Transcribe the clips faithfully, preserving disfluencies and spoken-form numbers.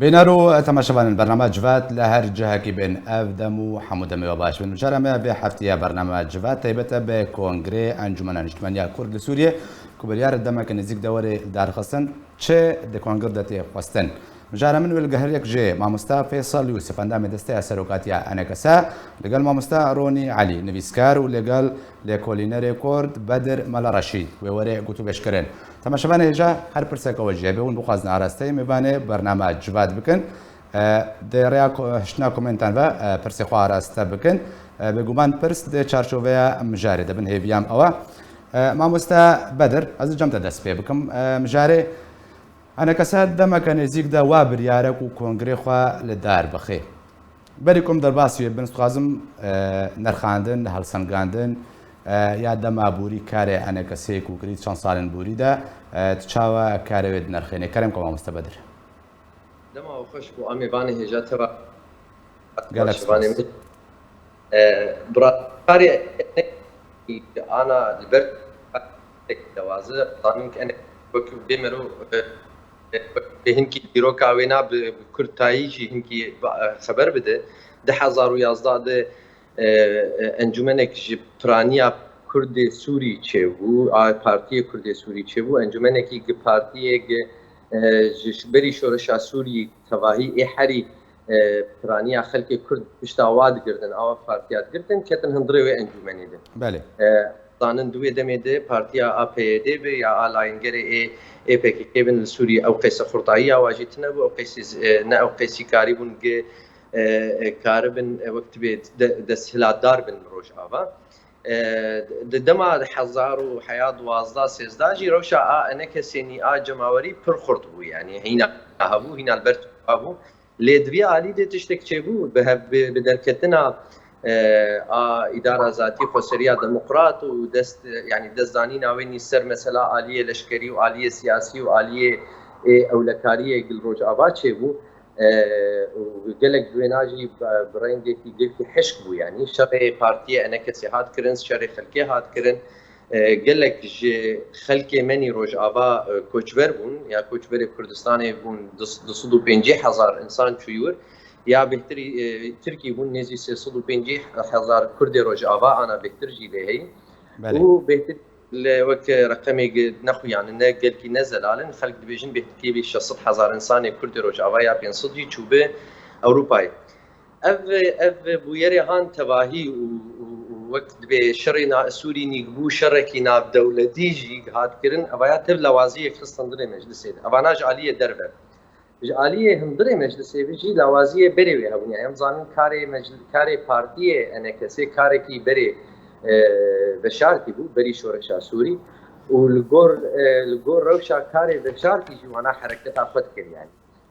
Bîner û temaşevanên bernama Civat li her cihekî bên, ev dem û hemû demê we baş bin. Mijara me vê heftiya bernama Civat taybet e bi Kongrê Encûmena Niştimaniya Kurd li Sûriyê ku biryar demeke nêzîk de were lidarxistin, çi di kongr de tê xwestin. Mijara min wê li gehiriyek ji mamosta Feysal Yûsif, endamê desteya serokatiya E N K S, li gel mamosta Ronî Elî, nivîskar, û li gel lêkolînerê Kurd Bedir Mela Reşîd wê were gotûbêj kirin. Temaşevanê hêja, her pirseke we jî hebe hûn bixwazin arasteyê mêvanê bernama Civat bikin. E, di rêya ko-, hiştina komentan ve, e, pirsê xwe araste bikin. E, bêguman pirs di çarçoveya mijarê de bin, hêviya me ew e. E, mamoste Bedir, ez ê cem te dest pê bikim. E, mijarê E N K S demeke nêzîk de wa biryare ku kongrê xwe li dar bixê. Berî ku em derbasî wê bibin, ez dixwazim, e, nirxandin, helsengandin, e, ya dema borî karê E N K S'ê ku kirî çend salên borî de, e, tu çawa karê wê dinirxînî? Kerem ke mamoste Bedir. Dema we xweş bo em ê vanê hêja teva. Gelek spas. E, bira karê ana li ber dewaze, zanin ki ene wek bê mero, e, e, wek bê hinkî dîroka wê na bi, bi kurtayî jî hinkî ba-, e, xeber bide. Di hezar û yazdeh de, e, e, encûmenek ji piraniya Kurdê Sûrî çêbû, a partiyê Kurdê Sûrî çêbû, encûmenekî gi partiyê gi, e, ji berî şoreşa Sûrî tevahî ê herî, e, piraniya xelkê Kurd pişta wa digirtin, awa partiya digirtin, ketin hundirê wê encûmenê de. Belê. E, zanin di wê demê de partiya A P Y D bi ya a layîngerê ê, ê P K K bin li Sûrî ew qeyse xurtayiya wa jî tine bû, ew qeysî z-, e, ne ew qeysî karîbûn gi, e, e, karibin, e, wek tibê de-, desthilatdar bin li Rojava. E, di dema hezar û heya duwazdeh sêzdeh jî rewşa a enekesênî a cemawerî pir xurt bû, yanî hîna hebû, hîna li ber bû. Lê di vî alî de tiştek çêbû, bi hev-, bi, bi derketina, e, a îdara zatî xweseriya demokrat û dest, yanî destdanîna wê nî ser mesela aliyê leşkerî û aliyê siyasî û aliyê, e, ewlekariyê gil Rojava çêbû. E, û gelek ji wêna jî bi, bi rengekî gelkî hişk bû, yanî şerê partiyê enekesê hat kirin, şerê xelkê hat kirin. E, gelek ji xelkê me nî Rojava, e, koçber bûn, ya koçberê Kurdistanê bûn du, du sed û pêncî hezar însan çûyî wir, ya bêhtirî, e, Tirkî bûn, nêzî sê sed û pêncî hezar Kurdê Rojava ana bêhtir jî lê heyî. Belê. Û bêhtir li wek reqemê gi-, nexuyanine, gelkî ne zelal in. Xelk dibêjin bêhtirkî bî şeş sed hezar însanê Kurdê Rojava ya pênc sed jî çûbi Ewropayê. Ev, ev bûyerê han tevahî û, û, û wek dibê şerê na-, Sûrî nî bû şerekî navdewletî jî hat kirin, evaya tev lawaziyek xist hundirê meclisê de. Evana ji aliyê derve. Ji aliyê hundirê meclisê ve jî lawaziyê berê wê hebûn. Yani em zanin karê mecl-, karê partiyê E N K S'ê karekî berê, e, veşartî bû, berî şoreşa Sûrî. Û li gor, e, li gor rewşa karê veşartî jî wana hereketa xwe dikir yani.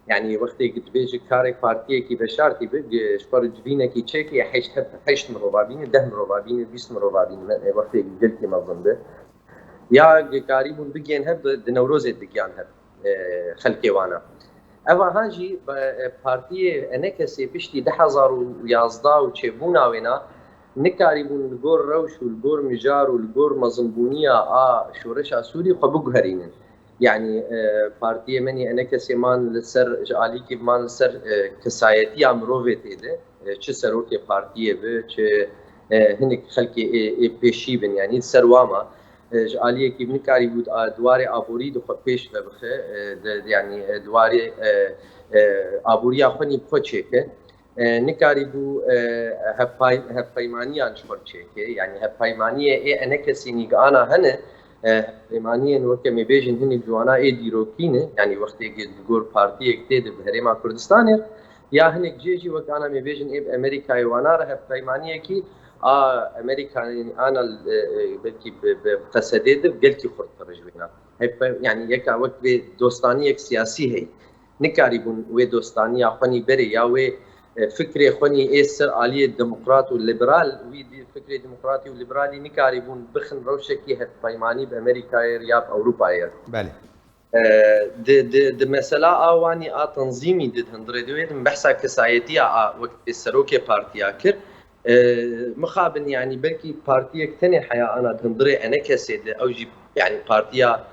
Yani wextê dibêje karê partiyekî veşartî bi, ji xwe re civînekî çêke ya heşt, heşt mirova bîne, deh mirova bîne, bîst mirova bîne, me-, e, wextê gelkî mezin bi. Ya karîbûn bigên hev di, di Newrozê digiyan hev, e, xelkê wana. Ev aha jî be, e, partiyê E N K S'ê piştî du hezar û yazdeh û çêbûna wêna nikarîbûn li gor rewş û li gor mijar û li gor mezinbûniya a şoreşa Sûrî xwe biguherînin. Yani, e, partiyê me nî E N K S'ê man li ser, ji alîkî man li ser, e, kesayetiya mirovê tê de, e, çi serokê partiyê bi, çi, e, hinek xelkê ê, ê pêşî bin, yani li ser wa ma. E, ji aliyekî nikarîbû di, a, di warê aborî de xwe pêş ve bixe, e, di, di, yanî, e, di warê, e, e, aboriya xwe nî bi xwe çêke. E, nikarîbû, e, hevpay-, hevpeymaniyan ji xwe çêke. Yanî hevpeymaniyê ê E N K S'ê nî ana hene, e, hevpeymaniyên weke me bêjin hinek ji wana ê dîrokî ne. Yanî wextê di gor partiyek tê de bi Herêma Kurdistanê, ya hinek cê jî wek ana me bêjin ê bi Amerîkayê wana re hevpeymaniyekî a Amerîkanê ana, e, e, belkî bi, bi Qesedê de gelkî xurttir ji wêna. Hevpey-, yani yeka wek vê dostaniyek siyasî heye. Nikarîbûn wê dostaniya xwe nî berê ya wê, e, fikrê xwe nî ê ser aliyê demokrat û liberal, wî dî-, fikrê demokratî û liberalî nikarîbûn bixin rewşekî hevpeymanî bi Amerîkayê ya bi Ewropayê. Belê. E, di, di, di mesela a wanî a tenzîmî di hundirê di wê di behsa kesayetiya a wek serokê partiya kir. E, mixabin, yani belkî partiyek tenê heya ana di hundirê E N K S'ê de, ew jî yani partiya,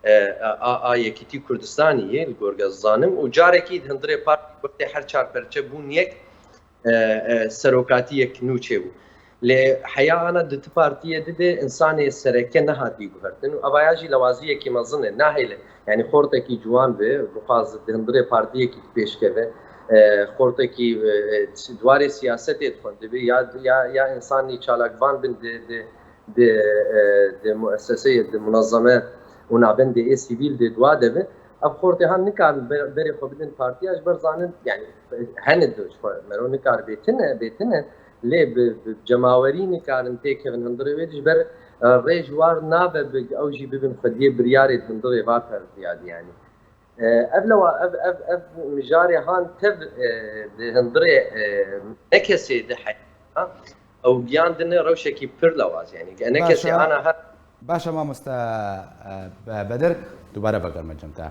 e, a, a Yekîtî Kurdistanî yê, li gor ge zanim, û carekî di hundirê partî wextê her çar perçe bûn yek, e, e, serokatî yek nû çêbû. Lê heya ana di ti partiyê di de insanê sereke nehatî guhertin û evaya jî lewaziyekî mezin e, nahêle. Yani xortekî ciwan be, bixwaz di hundirê partiyekî pêşkeve, e, xortekî, e, e, di warê siyasetê dixwin dibe, ya, ya, ya insanî çalakvan bin di, di, di, e, di muesseseyê, di munezeme û navendê ê sivîl de dua de be. Ev xortê han nikarin be-, berê xwe bidin partiya, ji ber zanin, yani, hene de ji xwe mero nikar bêtine, bêtine, lê bi, bi cemawerî nikarin têkevin hundirê wê, ji ber, e, rê ji war nabe bi ew jî bibin xwediyê biryarê di hundirê va partiya de, yani. E, ev lewa, ev, ev, ev mijarê han tev, e, di hundirê, e, ne kesê de heyata, ew giyan dine rewşekî pir lewaz, yani. Ne kesê Başa. ana her Başa mamoste, e, Be-, Bedir, dubare vegerme cem te.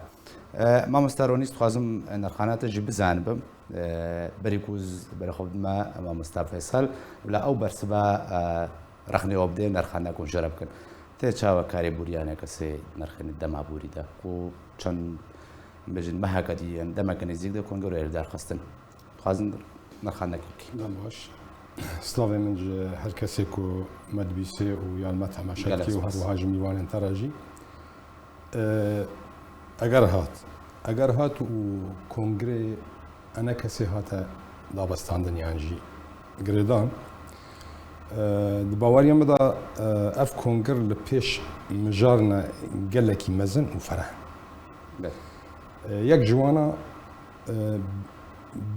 E, mamoste Ronî, dixwazim nerxana te jî bizanibim. E, berî ku z-, berê xwe bidime mamoste Feysal, bila ew bersiva, e, rexnê we bidê, nerxana ku jere bikin. Tê çawa karê bûrî ya nekesê nerxê dema bûrî de, ku çend, bêjin, meheke dî, yan demeke nêzîk de kongreya li dar xistin. Dixwazin nerxandinekê bikî. Dem baş. Slavê min ji her kesê ku me dibîsê û yan me temaşe Gelek dikê û spas. Her wiha ji mîvanên te re jî. E, eger hat, eger hat û kongrê enekesê hate dabestandin yan jî girêdan, e, di baweriya min de, e, ev kongir li pêş mijarine gelekî mezin û fereh. Be. E, yek ji wana, e,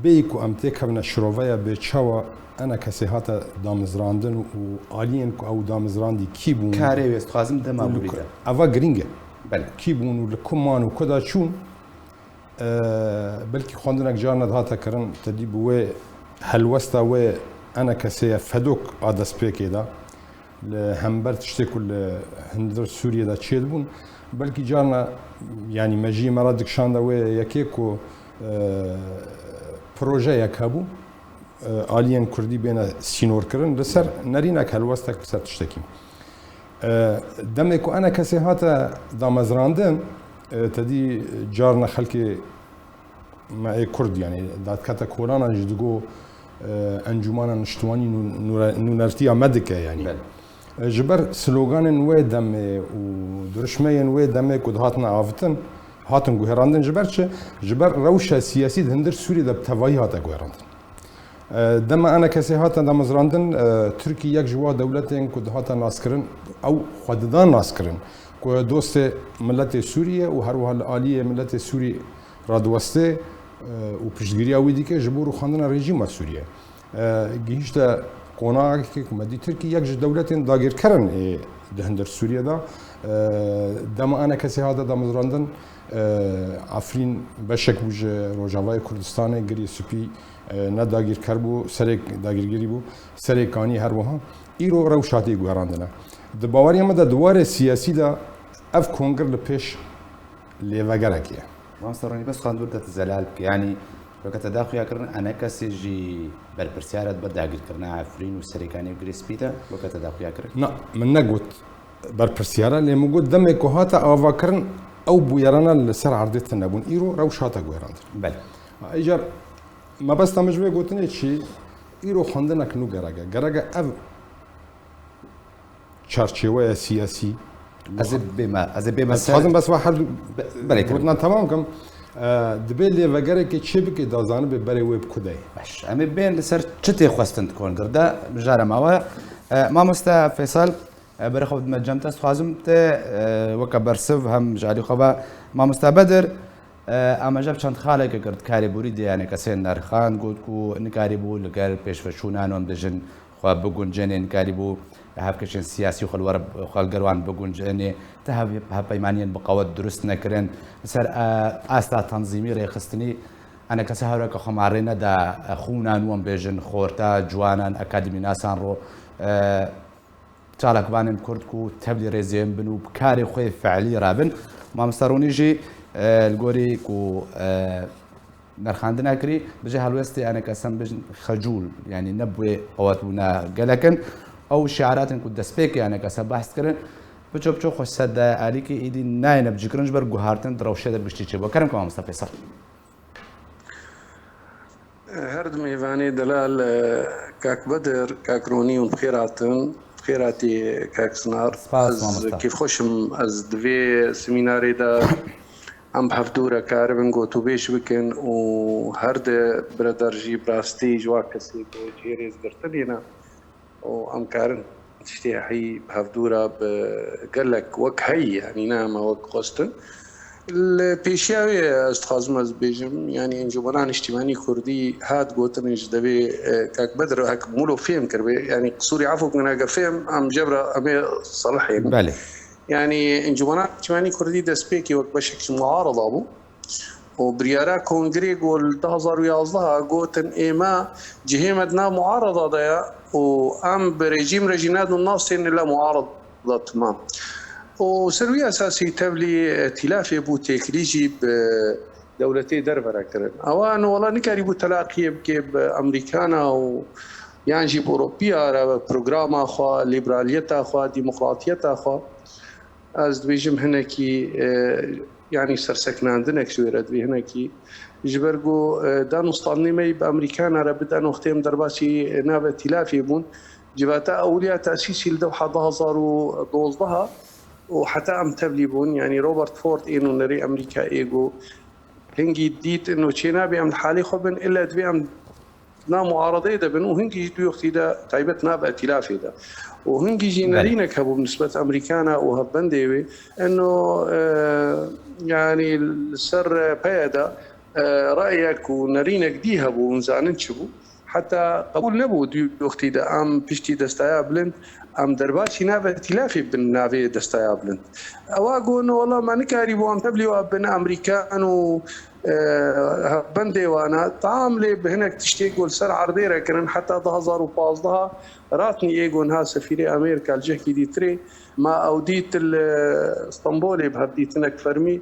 bêyî ku em têkevine şiroveya bê çawa enekesê hate damizrandin û aliyên ku ew damizrandî kî bûn? Karê wê, dixwazim dema û li bûrî ku-, de. Eva girîng e. Belê. Kî bûn û li ku man û ku da çûn? E, belkî xwendinek carna dihate kirin, te dî bi wê helwesta wê enekesê ye fedok a destpêkê de. Li hember tiştê ku li hundir Sûriyê de çêdibûn, belkî carna, yanî mejiyê me re dikişanda wê yekê ku, e, projeyek hebû, e, aliyên Kurdî bêne sînorkirin, li ser nerînek helwestek, li ser tiştekî. E, demê ku enekesê hate damezrandin, e, te dî carna xelkê me ê Kurd, yanî dadkete kolana jî digo, e, Encûmena Niştimanî nû-, nûre-, nûnertiya me dike, yanî. Belê. E, ji ber sloganên wê demê û dirişmeyên wê demê ku dihatine avitin, hatin guherandin, ji ber çi? Ji ber rewşa siyasî di hundir Sûriyê de bi tevayî hate guherandin. E, dema enekesê hate damezrandin, e, Tirkî yek ji wa dewletên ku dihate naskirin, ew xwe dida naskirin ku dostê miletê Sûriyê û her wiha li aliyê miletê Sûrî radiwestê, e, û piştgiriya wî dike ji bo rûxandina rejîma Sûriyê. E, gihîşte qonaxekê ku me dî Tirkî yek ji dewletên dagîrker in ê di hundir Sûriyê de. E, dema enekesê hate damezrandin, e, Efrîn beşek bû ji Rojavayê Kurdistanê, Girê Spî, e, ne dagîrker bû, serê dagîrgirî bû, Serê Kanî her wiha. Îro rewş hatiye guherandine. Di baweriya me de di warê siyasî de ev kongir li pêş lêvegerekê ye. Mamoste Ronî, bes xandûr de tu zelal bike. Yanî, weke te da xuya kirin, enekesê jî berpirsiyar e di ber dagîrkirina Efrîn û Serê Kanî û Girê Spî de, weke te da xuya kirin? Na, min negot berpirsiyar e, lê min got demê ku hate avakirin, ew bûyerana li ser erdê tune bûn. Îro rewş hate guherandin. Belê. Ha, îcar mebesta min ji vê gotinê çi? Îro xwendinek nû gerek e. Gerek e ev çarçeweya siyasî. Ez ê bême, ez ê bême Ez ser dixwazim bes va her du Be-, belê, gotina tamam kim. E, dibê lêvegerekê çê bike da zanibe berê wê bi ku de ye. Baş, em ê bên li ser çi tê xwestin di kongir de, mijara me wa. E, mamoste Feysal, e, berê xwe bidime cem te, dixwazim te, e, weke bersiv hem ji alî xwe ve mamoste Bedir, e, amaje bi çend xaleke kir, karê borî de, yanî kesên nerxan, got ku nikarî bû li gel pêşveçûnan û em dibêjin xwe biguncênê, nikarîbû hevkêşên siyasî xwe li we re, xwe li gel wan biguncênê, ti hev-, hevpeymaniyên bi qewet dirust nekirin. Li ser, e, asta tanzîmî rêxistinî, enekese hewreke xwe ma rê neda, e, xûnan wan bêjin, xorta, ciwanan, akademînasan ro, e, çalakvanên Kurd ku tevlî rêzên bin û bi karê xwe yê fe'lî rabin. Mamoste Ronî jî, e, li gorî ku, e, nerxandina kirî, bi cih helwestê enekese em bêjin xecûl, yanî ne bi wê qewetbûna gelek in. Ew şiaratên ku destpêkê enekese behs kirin, Piço piço xweş sedaya alîkî êdî nayêne bicikirin ji ber guhartin di rewşê de giştî çêbû. Kerem ke mamosta Fêsal. Her di mêvanê delal, e, kak Bedir, kak Ronî hûn bi xêr hatin. Bi xêr hatî kak Sinar. Spas mamosta. Ez kêfxweş im ez di vê semînarê de em bi hevdû re karibin gotûbêj bikin û her di bireder jî bi rastî ji wa kesê ku cihê rêzgirtinê ne û em karin tiştê heyî bi hevdû re bi gelek wek heyî, yanî ne hema wek xwestin. Li pêşiya wê ez dixwazim ez bêjim, yanî Encûmena Niştîmanî Kurdî hat gotin ji devê, e, kak Bedir hek mûlo fêm kiribe, yanî qisûrî efû bikin heke fêm em cebra em ê selihê bin. Belê. Yanî Encûmena Niştîmanî Kurdî destpêkê wek beşek ji muarada bû. û biryara kongrê ku li du hazar û yazdeh gotin, ême cihê me di nav muarada de ye û em bi rejîm re jî nedin nas têne le muarada timam. Û ser wî esasî tevlî îtîlafê bû têkilî jî bi dewletê derve re kirin. Ewa no wela nikarîbû telaqiyê bike bi Amerîkana û yan jî bi Ewropiya re bi programa xwe, lîberaliyeta xwe, demokratiyeta xwe. Ez dibêjim hinekî, e, yanî serseknandinek ji wê re dibê hinekî. Ji ber ku, e, dan û standê me yî bi Amerîkana re bi dan wextê em derbasî nav îtîlafê bûn. Civata ewliya tesîsî li dewha du hazar û dozdeh û heta em tevlî bûn. Yanî Robert Ford ê nûnerê Amerîka ê ku hingî dît ino çênabê em li halê xwe bin, illa divê em na muaredeyê de bin û hingî jî di wextî de taybet nav îtîlafê de. Û hingî jî Belê. nerînek hebû bi nisbet Amerîkana û hevbendê wê. Eno, e, yanî li ser peye de, e, reyek û nerînek dî hebû, hûn zanin çi bû? Heta qebûl nebû di wextî de em piştî destaya bilind, em derbasî nav îtîlafê bin navê destaya bilind. Ewa got, no, wela me nikarîbû em tevlî wa bin Amerîkan û e, hevbendê wana, tam lê bi hinek tiştê ku li ser erdê re kirin, heta du hazar û pazdeh ratnî ê ku niha sefîrê Amerîka li cihekî dîtirê, ma ew dît li Stenbolê bi hevdîtinek fermî.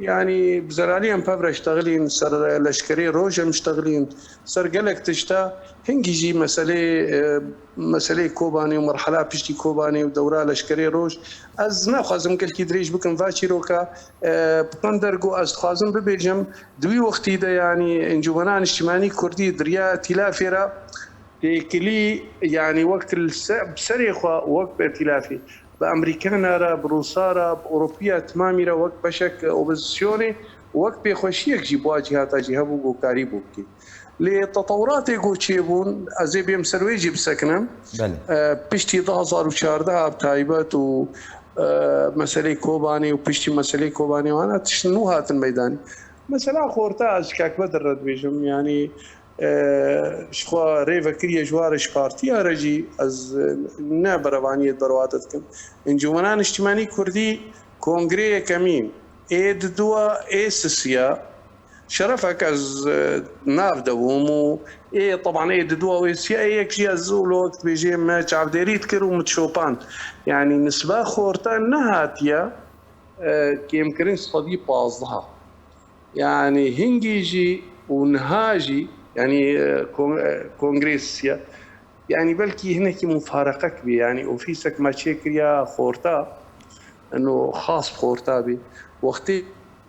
Yanî bi zelalî em pev re ştexilîn, ser leşkerê roj em ştexilîn, ser gelek tişta, hingî jî meselê, e, meselê Kobanê û merhela piştî Kobanê û dewra leşkerê roj, ez naxwazim gelkî dirêj bikim va çîroka, e, bi qender ku ez dixwazim bibêjim, di wî wextî de, yanî Encûmena Niştîmanî Kurdî di riya îtîlafê re têkilî, yanî wek li se-, bi serê xwe wek bi îtîlafê, bi Amerîkana re, bi Rûsa re, bi Ewropiya timamî re wek beşek opozisyonê, wek pêxweşiyek jî bi wa cihata jî hebû ku karîbû bikê. Lê tetewuratê ku çêbûn, ez ê bêm ser wê jî bisekinem. Belê. E, piştî du hazar û çardeh bi taybet û, e, meselê Kobanê û piştî meselê Kobanê wana tişt nû hatin meydanê. Mesela Xorta ez ji Kak Bedir re dibêjim, yanî, e, ji xwe rêvekirî ye ji wa re ji partiya re jî ez, e, ne berevaniyê di berwa de dikim. Encûmena Niştimanî Kurdî kongrê yekemîn ê diduwa ê sisiya Şerefek ez, e, nav de bûm û ê, teban ê diduwa wê siya ê yek jî ez û li wek dibêjê me çavdêrî dikir û min dişopand. Yanî nisba Xorta nehatiye, e, kêmkirin sedî pazdeh. Yanî hingî jî û niha jî, yanî, e, kon-, e, kongrê siya, yanî belkî hinekî mufareqek bî, yanî ofîsek me çêkiriya Xorta, eno xas bi Xorta bî. Wextê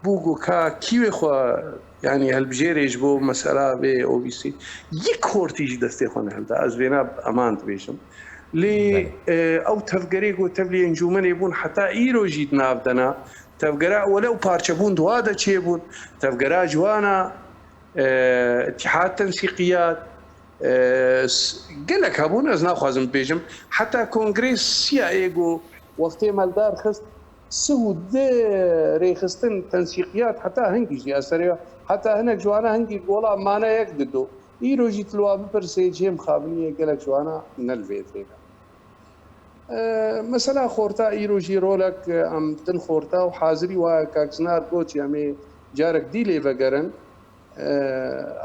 bû ku ka kî wê xwe, yanî helbijêrê ji bo mesela vê ofîsê, yek Xortî ji destê xwe nehilda. Ez vêna bi eman dibêjim. Lê, Belê. e, ew tevgerê ku tevlî encûmenê bûn heta îro jî di nav de ne. Tevgera welew parçebûn di wa de çêbûn. Tevgera ciwana, e, Îtîhad Tensîqiyat, e, s-, gelek hebûn, ez naxwazim bibêjim. Heta kongrê siya ê ku wextê me li dar xist, sih û du rêxistin tensîqiyat heta hingî jî ez serê, heta hinek ji wana hingî gola mane yek dido. Îro jî tu li wa bipirsê cihê mixabiniyê gelek ji wana ne li vê derê ne. E, mesela Xorta îro jî rolek, e, em din Xorta û hazirî waya kak Zinar got, em ê carek dî lê vegerin. E,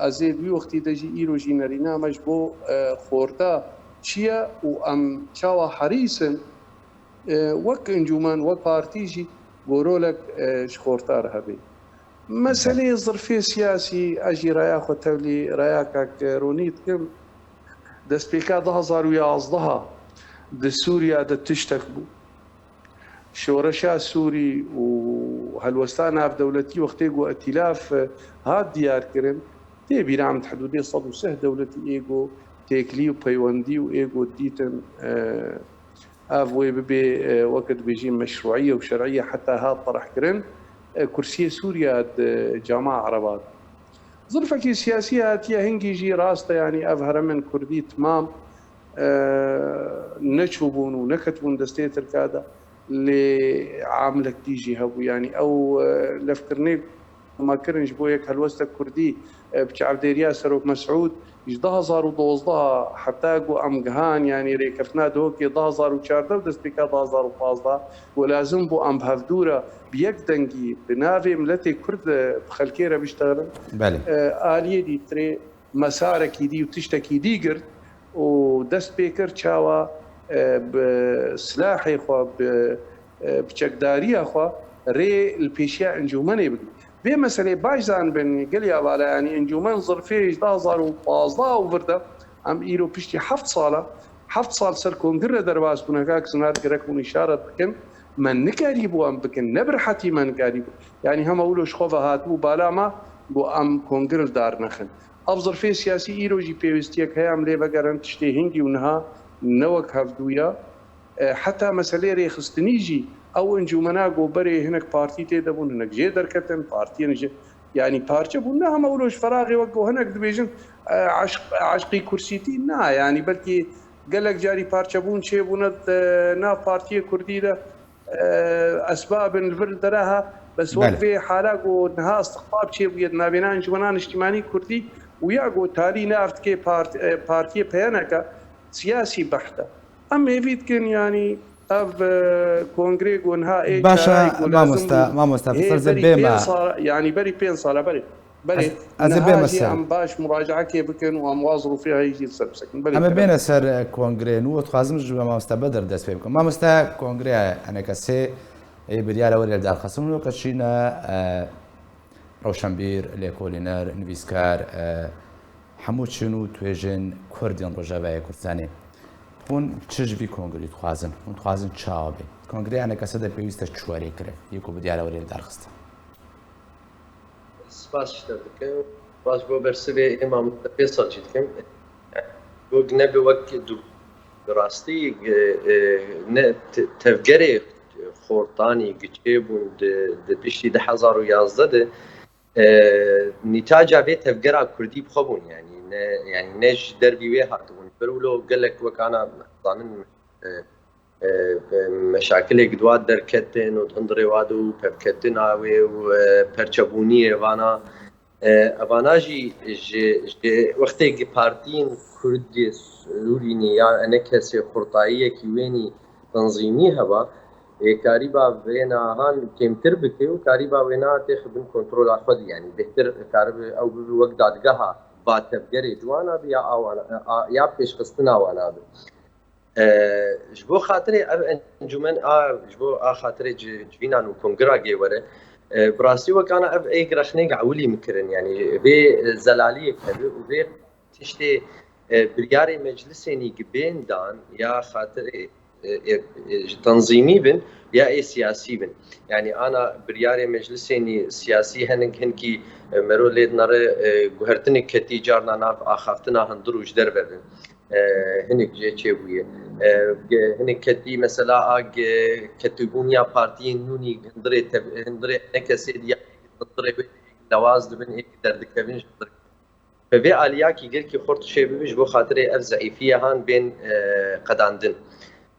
ez ê di wî wextî de jî îro jî nerîna me ji bo, e, Xorta çi ye û em çawa herîs in, e, wek encûmen, wek partî jî ku rolek, e, ji Xorta re hebe. Meseleyê zirfê siyasî, ez jî raya xwe tevlî raya kak Ronî dikim. Destpêka du hazar û yazdeh di Sûriya de tiştek bû. Şoreşa Sûrî û helwesta navdewletî wextê ku îtîlaf, e, hat diyarkirin, tê bîra min di hidûdê sed û sih dewletî ê ku têkilî û peywendî û ê ku dîtin, e, ev wê bibê, e, weke dibêjî meşrûîye û şerîye heta hat terehkirin, e, kursiyê Sûriya di cama Ereba de. Zirfekî siyasî hatiye, hingî jî rast e, yanî ev heremên Kurdî timam, e, neçûbûn û neketibûn destê Tirka de, lê amilek dî jî hebû. Yanî ew, e, lefkirinê me kirin ji bo yek helwestek Kurdî, e, bi çavdêriya Serok Mesûd, ji du hazar û dozdeh heta ku em gihan, yanî rêkeftina Duhokê du hazar û çardeh û destpêka du hazar û pazdeh, ku lazim bû em bi hevdû re bi yek dengî bi navê miletê Kurd, e, bi xelkê re biştexilin. Belê. E, aliyê dîtirê mesarekî dî û tiştekî dî girt û dest pê kir çawa, e, bi silahê xwe, bi, e, bi çekdariya xwe rê li pêşiya encûmenê bigrin. Vê meselê baş zanibin, gelî hevala, yanî encûmen zirfê ji du hazar û pazdeh û vir de, em îro piştî heft sal e, heft sal ser kongre derbas bûne, kak Sinar, gerek hûn îşaret bikin, me nikarîbû em bikin, ne bi rehetî me nikarîbû. Yanî hema wilo ji xwe ve hatibû bala me, got em kongre li dar nexin. Ev zirfê siyasî îro jî pêwîstiyek heye em lê vegerin, tiştê hingî û niha ne wek hevdû ye. E, heta meseleyê rêxistinî jî ew encûmena ku berê hinek partî tê de bûn, hinek jê derketin, partiyên ji, yanî parçe bûn. Ne hema wilo ji feraxê wek ku hinek dibêjin, e, eşq, eşqî kursîtî, na, yanî belkî gelek carî parçebûn çêbûne di nav partiyê Kurdî de, e, esbabin li vir li dere ha, bes wek Belê. vê hala ku niha istiqbab çêbûye di navbêna encûmena niştîmanî Kurdî û ya ku talî nav dike part-, e, partiyê P Y N K siyasî behs e. Em hêvî dikin, yanî ev, e, kongrê ku niha ê Baş e, çarayê ku lazim mamosta, bû, mamosta, hê Fisar, ez ê berî bême. pênc sala, yanî berî pênc sala, berî. Belê, Ez, ez ê niha bême jî ser. em baş muracaekê bikin û em wa zirûfê heyî jî li ser bisekin. Belê, Em ê kerem. bêne ser, e, kongrê nû û dixwazim ji mamosta Bedir dest pê bikim. Mamosta, kongreya E N K S ê biryara werê li darxistin û weke çîne, e, rewşenbîr, lêkolîner, nivîskar, e, hemû çin û tuêjên Kurd yên Rojavayê Kurdistanê. Hûn çi ji vî kongrê dixwazin? Hûn dixwazin çawa bê? Kongreya E N K S de pêwîst e çi were kirin? Yê ku biryara werê li darxistin. Spas ji te dikim. Spas bo bersivê ê mamoste Fêsal jî dikim. Gog nebe wek du, bi rastî, e, e, ne te-, tevgerê xortanî giçê bûn di, di piştî du hezar û yazdeh de, e, nîtaca vê tevgera kurdî bi xwe bûn, yanî ne, yanî ne ji dervî wê hatibûn. Ji ber wilo gelek wek ana zanin, e, e, meşakilek di wa derketin û di hundirê wa de û pevketina wê û, e, perçebûniyê vana. E, evana jî ji, ji wextê ki partiyên Kurd yê Sûrînî ya E N K S xurtayiyekî wênî tenzîmî heba, ê karîba vêna han kêmtir bike û karîba wêna têxe bin kontrola xwe de, yanî bêhtir karibe ew bibe wek dadgeha va tevgerê ciwana be ya awana, a, ya pêşxistina wana be. E, ji bo xatirê ev encûmen a, ji bo a xatirê ci-, civînan û kongira gê were, e, bi rastî wek ana ev êk rexnêk ewilî min kirin, yanî vê zelaliyek hebe û vê tiştê, e, biryarê meclisênî ki bên dan ya xatirê, e, e, e, ji tenzîmî bin ya ê siyasî bin. Yanî ana biryarê meclisênî siyasî hinek hinkî, e, mero lê dinere, e, guhertinek ketî carna nav axaftina hundir û ji derve bin. E, hinek jê çêbûye. E, ge-, hinek ketî mesela a ge-, ketîbûniya partiyên nû nî hundirê tev-, hundirê E N K S diya hundirê wê lewaz dibin ê derdikevin ji hundirê. Bi vê aliyakî gelkî xurt çêbibe ji bo xatirê ev zeîfiye han bên, e, qedandin.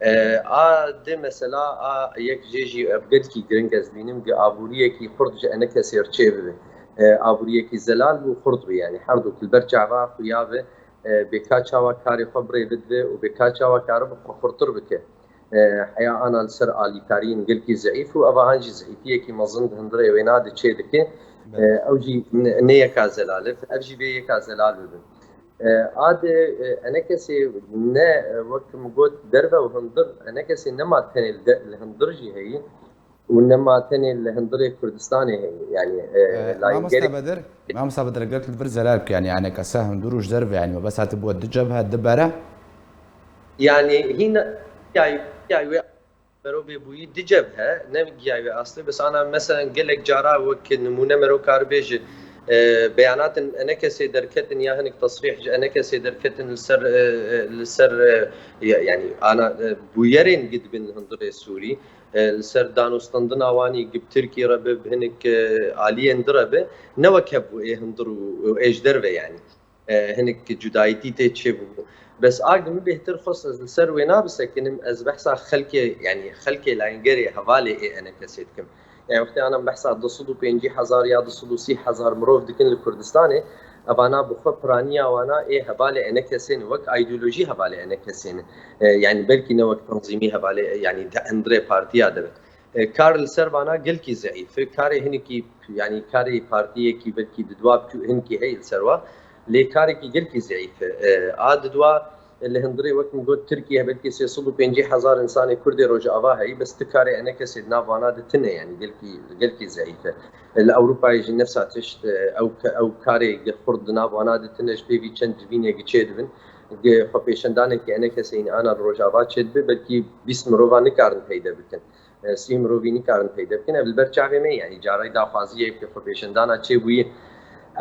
E, a di mesela a yek jê jî ev gelkî giring ez dibînim, gi aboriyekî xurt ji E N K S re çêbibe. E, aboriyekî zelal bû, xurt bû, yanî her du li ber çava xuya be, e, bê ka çawa karê xwe bi rê bidve û bê ka çawa karibe xwe xurtir bike. E, heya ana li ser alîkariyên gelkî zeîf û eva han jî zeîfiyekî mezin di hundirê wêna de çê dike. E, Belê. ew jî ne, ne yeka zelal e, ev jî vê yeka zelal bibin. E, a de, e, E N K S ne, e, wek min got, derve û hundir, E N K S nema tenê li de, li hundir jî heye û nema tenê li hundirê Kurdistanê heye. Yanî, e, E, layîn Mamoste gerek Bedir, Mamoste Bedir, gelek li vir zelal bike, yanî, E N K S hundir û ji derve, yanî, mebest hatibû du cebhe, du bere. Yanî, hîna, ya, ya, wê Mero bêbûyî di cebhe, ne giya wê astê, bes ana meselen gelek cara wek nimûne mero kar bêje, e, beyanatên enekesê derketin ya hinek tesrîh ji enekesê derketin li ser, e, e, li ser, e, ya-, yanî ana, e, bûyerên gi dibin li hundirê Sûrî, e, li ser danûstendina wanî gi bi Tirkî re bi, bi hinek, e, aliyên di re bi, ne wek hebû ê hundir û, û ê ji derve yanî. E, hinek cudayîtî tê çêbû. Bes a gi min bêhtir xwest ez li ser wê nabisekinim, ez behsa xelkê, yanî xelkê layengerê hevalê ê enekesê dikim. Yani wextê anan behsa du sed û pêncî hezar ya du sed û sî hezar mirov dikin li Kurdistanê, evana bi xwe piraniya wana ê hevalê enekesê ne, wek îdeolojî hevalê enekesê ne. E, yani belkî ne wek tenzîmî hevalê, yani di hundirê partiya de be. E, kar li ser vana gelkî zeîf e. Karê hinekî, yanî karê partiyekî belkî di dua biçû-, hinekî heye li ser wa. Lê karekî gelkî zeîf e. E, a di dua li hundirê wek min got Tirkiye belkî sê sed û pêncî hezar insanê Kurdê Rojava heyî, bes ti karê enekesê di nav vana de tune, yanî gelkî, gelkî zeîf e. E, li Ewropayê jî nefsa tişt, e, ew ke-, ew karê ge xurt di nav vana de tune, ji pêvî çend civînê ge çêdibin. Ge xwepêşandanekî enekesê yî ana li Rojava çêdibe, belkî bîst mirova nikarin peyde bikin. E, sî mirovî nikarin peyde bikin. Ev li ber çavê me, yanî carayê daxwaziyê ke xwepêşandana çêbûyî.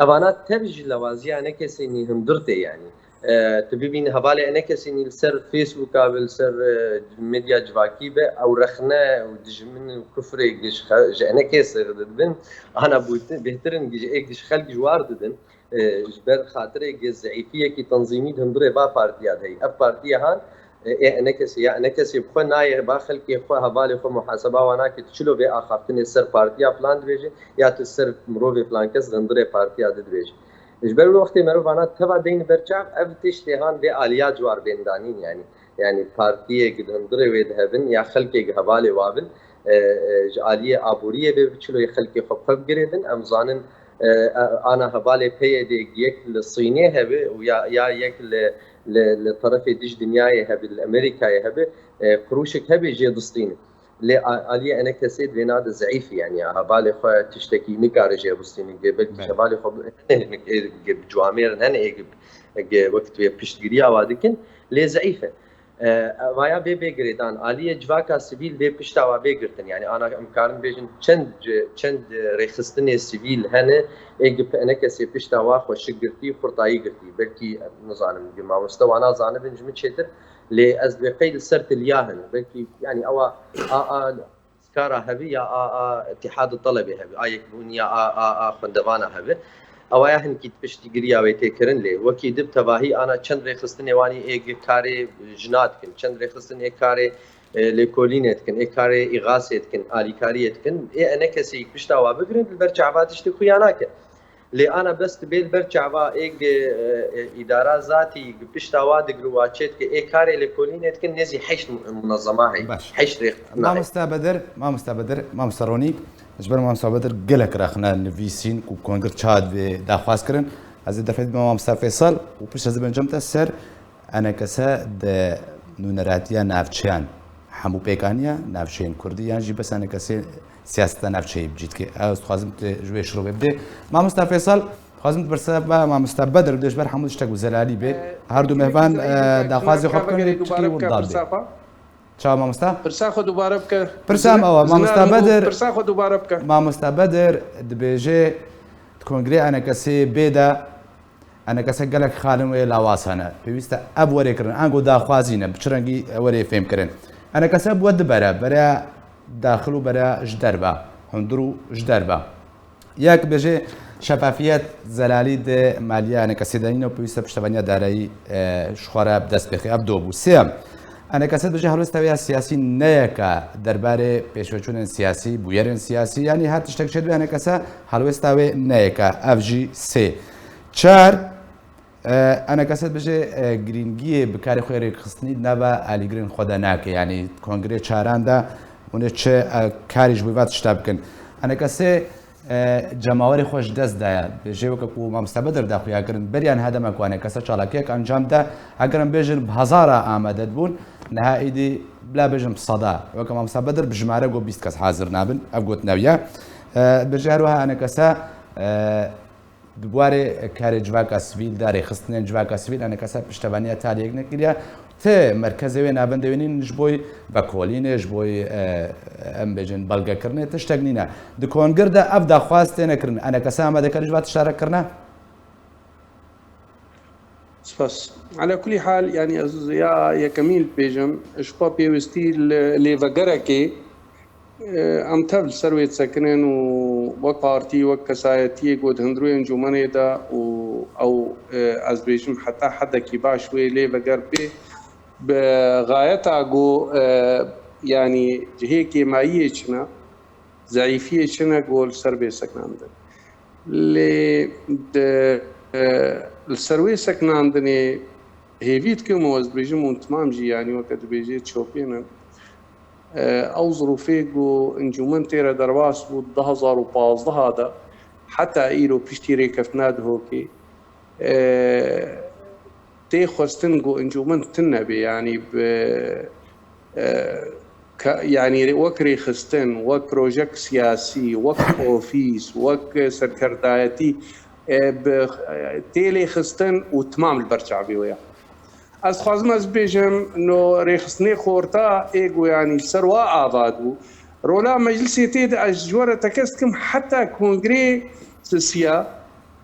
Evana tev ji lewaziya enekesê nî hundir tê, yanî. E, tu bibînî hevalê enekesê nî li ser Facebooka be, li ser, e, medya civakî be, ew rexne û dijmin û kufrê ji xe-, ji enekesê re didibin, ana bûtin, bêhtir in ji ê ji xelk ji war didin. E, ji ber xatirê ge zeîfiyekî tenzîmî di hundirê va partiya de heye. Ev partiya han, e, ê enekesê ya enekesê bi xwe nayê ba xelkê xwe, hevalê xwe muhaseba wan nake, tu çilo vê axaftinê ser partiya filan dibêje, ya tu ser mirovê filan kes di hundirê partiya de dibêje. Ji ber wê wextê mero vana teva deyne ber çav, ev tiştê han vê aliya ciwar bên danîn, yanî. Yanî partiyê ge di hundirê wê de hebin ya xelkê ge hevalê wa bin, e, e, ji aliyê aboriyê vê bi çiloyê xelkê xwe bi xwe bigirêdin. Em zanin, e, e, ana hevalê P Y D yek li Sînê hebe û ya, ya yek li, li, li terefê dij dinyayê hebe, li Amerîkayê hebe, e, qirûşek hebe jê distîne. Lê a-, aliyê enekesê di vêna de zeîf e, yanî ya hevalê xwe tiştekî nikare jê bistîne. Ge belkî Belê. hevalê xwe bi, ge bi ciwamêrin hene ê ge, ge wek tu yê piştgiriya wa dikin, lê zeîf e. E, vaya bê bê girêdan, aliyê civaka sivîl bê pişta wa bê girtin. Yanî ana em karin bêjin çend, çend rêxistinê sivîl hene, ê gi enekesê pişta wa xweşik girtî, xurtayî girtî. Belkî, nizanim, gi mamoste wana zanibin ji min çêtir, lê ez dibê qey li ser tiliya hene. Belkî, yanî ewa a, a, Skara hebî ya a, a Îtîhad û Telebê hebî, a yekbûniya a, a, a xwendevana hebî. Ewa ya hinkî piştîgiriya wê tê kirin, lê wekî di bi tevahî ana çend rêxistinê wanî ê gi karê jina dikin, çend rêxistin ê karê, e, lêkolînê dikin, ê karê îxasê dikin, alîkariyê dikin. Ê enekesê yek pişta wa bigirin, li ber çava tiştê xuya nake. Lê ana bes dibê li ber çava ê gi, e, e, îdara zatî gi pişta wa digir û wa çê dike, ê karê lêkolînê dikin, nêzî heşt mu-, munezema heye. Baş. Heşt rêxistina heye. Mamosta Bedir, Mamosta Bedir, Mamosta Ronî, ji ber Mamosta Bedir gelek rexne nivîsîn ku kongir çawa divê daxwaz kirin. Ez ê derfet bime Mamosta Feysal û pişt ez ê bêjim te ser enekese di nûneratiya navçeyan. Hemû pêkaniya navçeyên kurdî yan jî bes enekesê siyaseta navçeyê bi cî dike. Ez dixwazim tu ji wê şirovê bidê. Mamosta Feysal, dixwazim tu bersiva Mamosta Bedir bidê ji ber hemû tiştek û zelalî bê. Her du mêvan, e, daxwazê xwe bikin, çikî û dad bê. Çawa mamosta? Pirsa xwe dubare bike. Pirsa me ew e, mamosta Bedir. Pirsa xwe dubare bike. Mamosta Bedir dibêje, di kongrê enekesê bê de, enekese gelek xalin wê lawaz hene. Pêwîst e ev werê kirin. Ango daxwazî ne, bi çi rengî werê fêmkirin. Enekese bi we du bere, bereya daxil û bereya ji derve. Hundir û ji derve. Yek bêje şefafiyet, zelalî di maliya enekesê de nîne û pêwîst e piştevaniya darayî, e, ji xwe re bi dest bêxe. Ev do bû. Sêyem, enekese dibêje helwesta wê ya siyasî ne yek e derbarê pêşveçûnên siyasî, bûyerên siyasî, yanî her tiştek çêdibe enekese helwesta wê ne yek e. Ev jî sê. Çar, e, enekese dibêje, e, girîngiyê bi karê xwe rêkxistinî di nava alîgirên xwe de nake. Yanî kongrê çaran de hûn ê çi, e, karî ji bo va tişta bikin. Enekese, e, cemawerê xwe ji dest daye. Bêje weke ku Mamoste Bedir da xuya kirin, beriya niha dema ku enekese çalakiyek encam de, eger em bêjin bi hezara amade dibûn, niha êdî bila bêjin bi seda. Weke Mamoste Bedir bi jimare got bîst kes hazir nabin. Ev gotin ew ye. E, bêje her wiha enekese, e, Di warê karê civaka sivîl de, rêxistinên civaka sivîl, enekese piştevaniya taliyek nekiriye. Ti merkezê wê navendê wê nîn ji bo vekolînê, ji bo, e, em bêjin belgekirinê tiştek nîne. Di kongir de ev daxwaz têne kirin. Enekese amade kir ji va tişta re kirine? Spas. Ala kulî hal, yanî ez ya yekemîn dibêjim, ji xwe pêwistî li lêvegerekê, e, em tev li ser wê disekinin û wek partî, wek kesayetiyê ku di hundirê encûmenê de û ew, e, ez dibêjim heta hedekî baş wê lêveger bê, bi xayeta ku, e, yanî cihê kêmayiyê çi ne, zeîfiyê çi ne ku li ser bê sekinandin. Lê di, e, li ser wê sekinandinê hêvî dikim û ez dibêjim hûn timam jî, yanî weke dibêjê çopên in. E, ew zirûfê ku encûmen tê re derbas bû di du hezar û pazdeh de, heta îro piştî rêkeftina Dihokê, e, tê xwestin ku encûmen tune be, yanî bi, e, ka-, yanî wek rêxistin, wek projek siyasî, wek ofîs, wek serkerdayetî, e, bi, e, tê lêxistin û timam li ber çavê wê ye. Ez dixwazim ez bibêjim, no rêxistinê xorta ê ku yanî li ser wa ava bû. Rola meclisê tê de ez ji we re tekez dikim heta kongrê sisiya,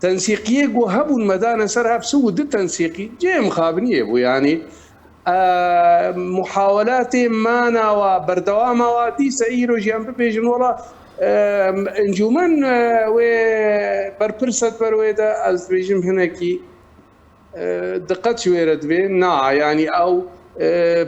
tensîqiyê ku hebûn me dane ser hev, si û du tensîqî cihê mixabiniyê bû, yanî, e, muhawelatê mana wa, berdewama wa, dîse îro jî em bibêjin, wela, e, encûmen, e, wê berpirse di ber wê de, ez dibêjim hinekî, e, diqet ji wê re divê. Na, yanî ew, e,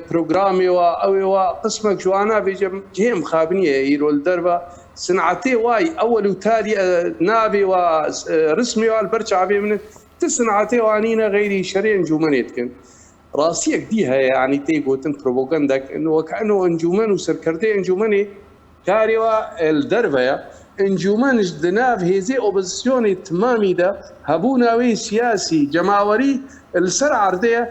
programê wa, ew ê wa, qismek ji wana bêje cihê mixabiniyê ye îro li derve. Sinetê wa yî ewel û talî, e, navê wa, e, rismê wa li ber çavê min e. Ti sinetê wa nîne xeyrî şerê encûmenê dikin. Rastiyek dî heye, yanî tê gotin propagandek, ino weke ino encûmen û serkerdeyê encûmenê karê wa, e, li derve ye. Encûmen ji di nav hêzê opozisyonê timamî de hebûna wê siyasî, cemawerî li ser erdê ye.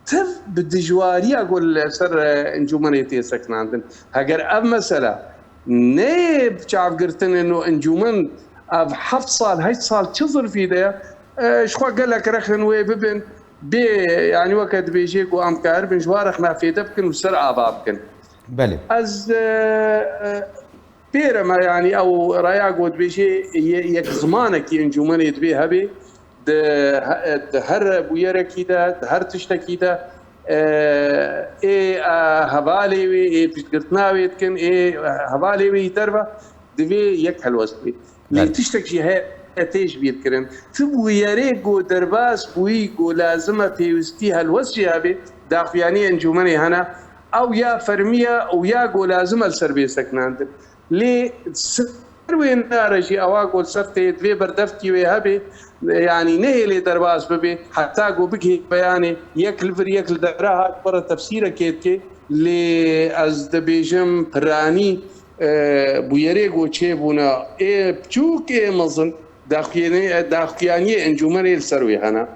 Tev bi dijwariya ku li ser, e, encûmenê tê sekinandin. Heger ev mesela neyê bi çavgirtin û encûmen ev heft sal, heşt sal çi zirfî de ye, e, ji xwe gelek rexin wê bibin, bê, yanî weke dibêjê ku em dikaribin ji wa rexna fêde bikin û ser ava bikin. Belê. Ez, e, e, pêre me, yanî ew raya ku dibêjê ye-, yek zimanekî encûmenê dibê hebe, di he-, di her bûyerekî de, di her tiştekî de, e, ê, e, hevalê wê, ê piştgirtina wê dikin, ê, e, hevalê wê yî derve, divê yek helwest bê. Lê Belê. Tiştek jî heye tê ji bîr kirin. Ti bûyerê ku derbas bûyî ku lazim e pêwistî helwest jî hebe, daxuyaniyê encûmenê hene, ew ya fermî ye û ya ku lazim e li ser bê sekinandin. Lê ser wê nare jî ewa ku li ser tê divê berdevkî wê hebe, yanî nehêlê derbas bibe, heta ku bigihê beyanê yek li vir yek li dera hat, para tefsîrekê dike. Lê ez dibêjim piranî, e, bûyerê ku çêbûne, ê biçûk ê mezin, daxuyaniyê, daxuyaniyê encûmenê li ser wê hene.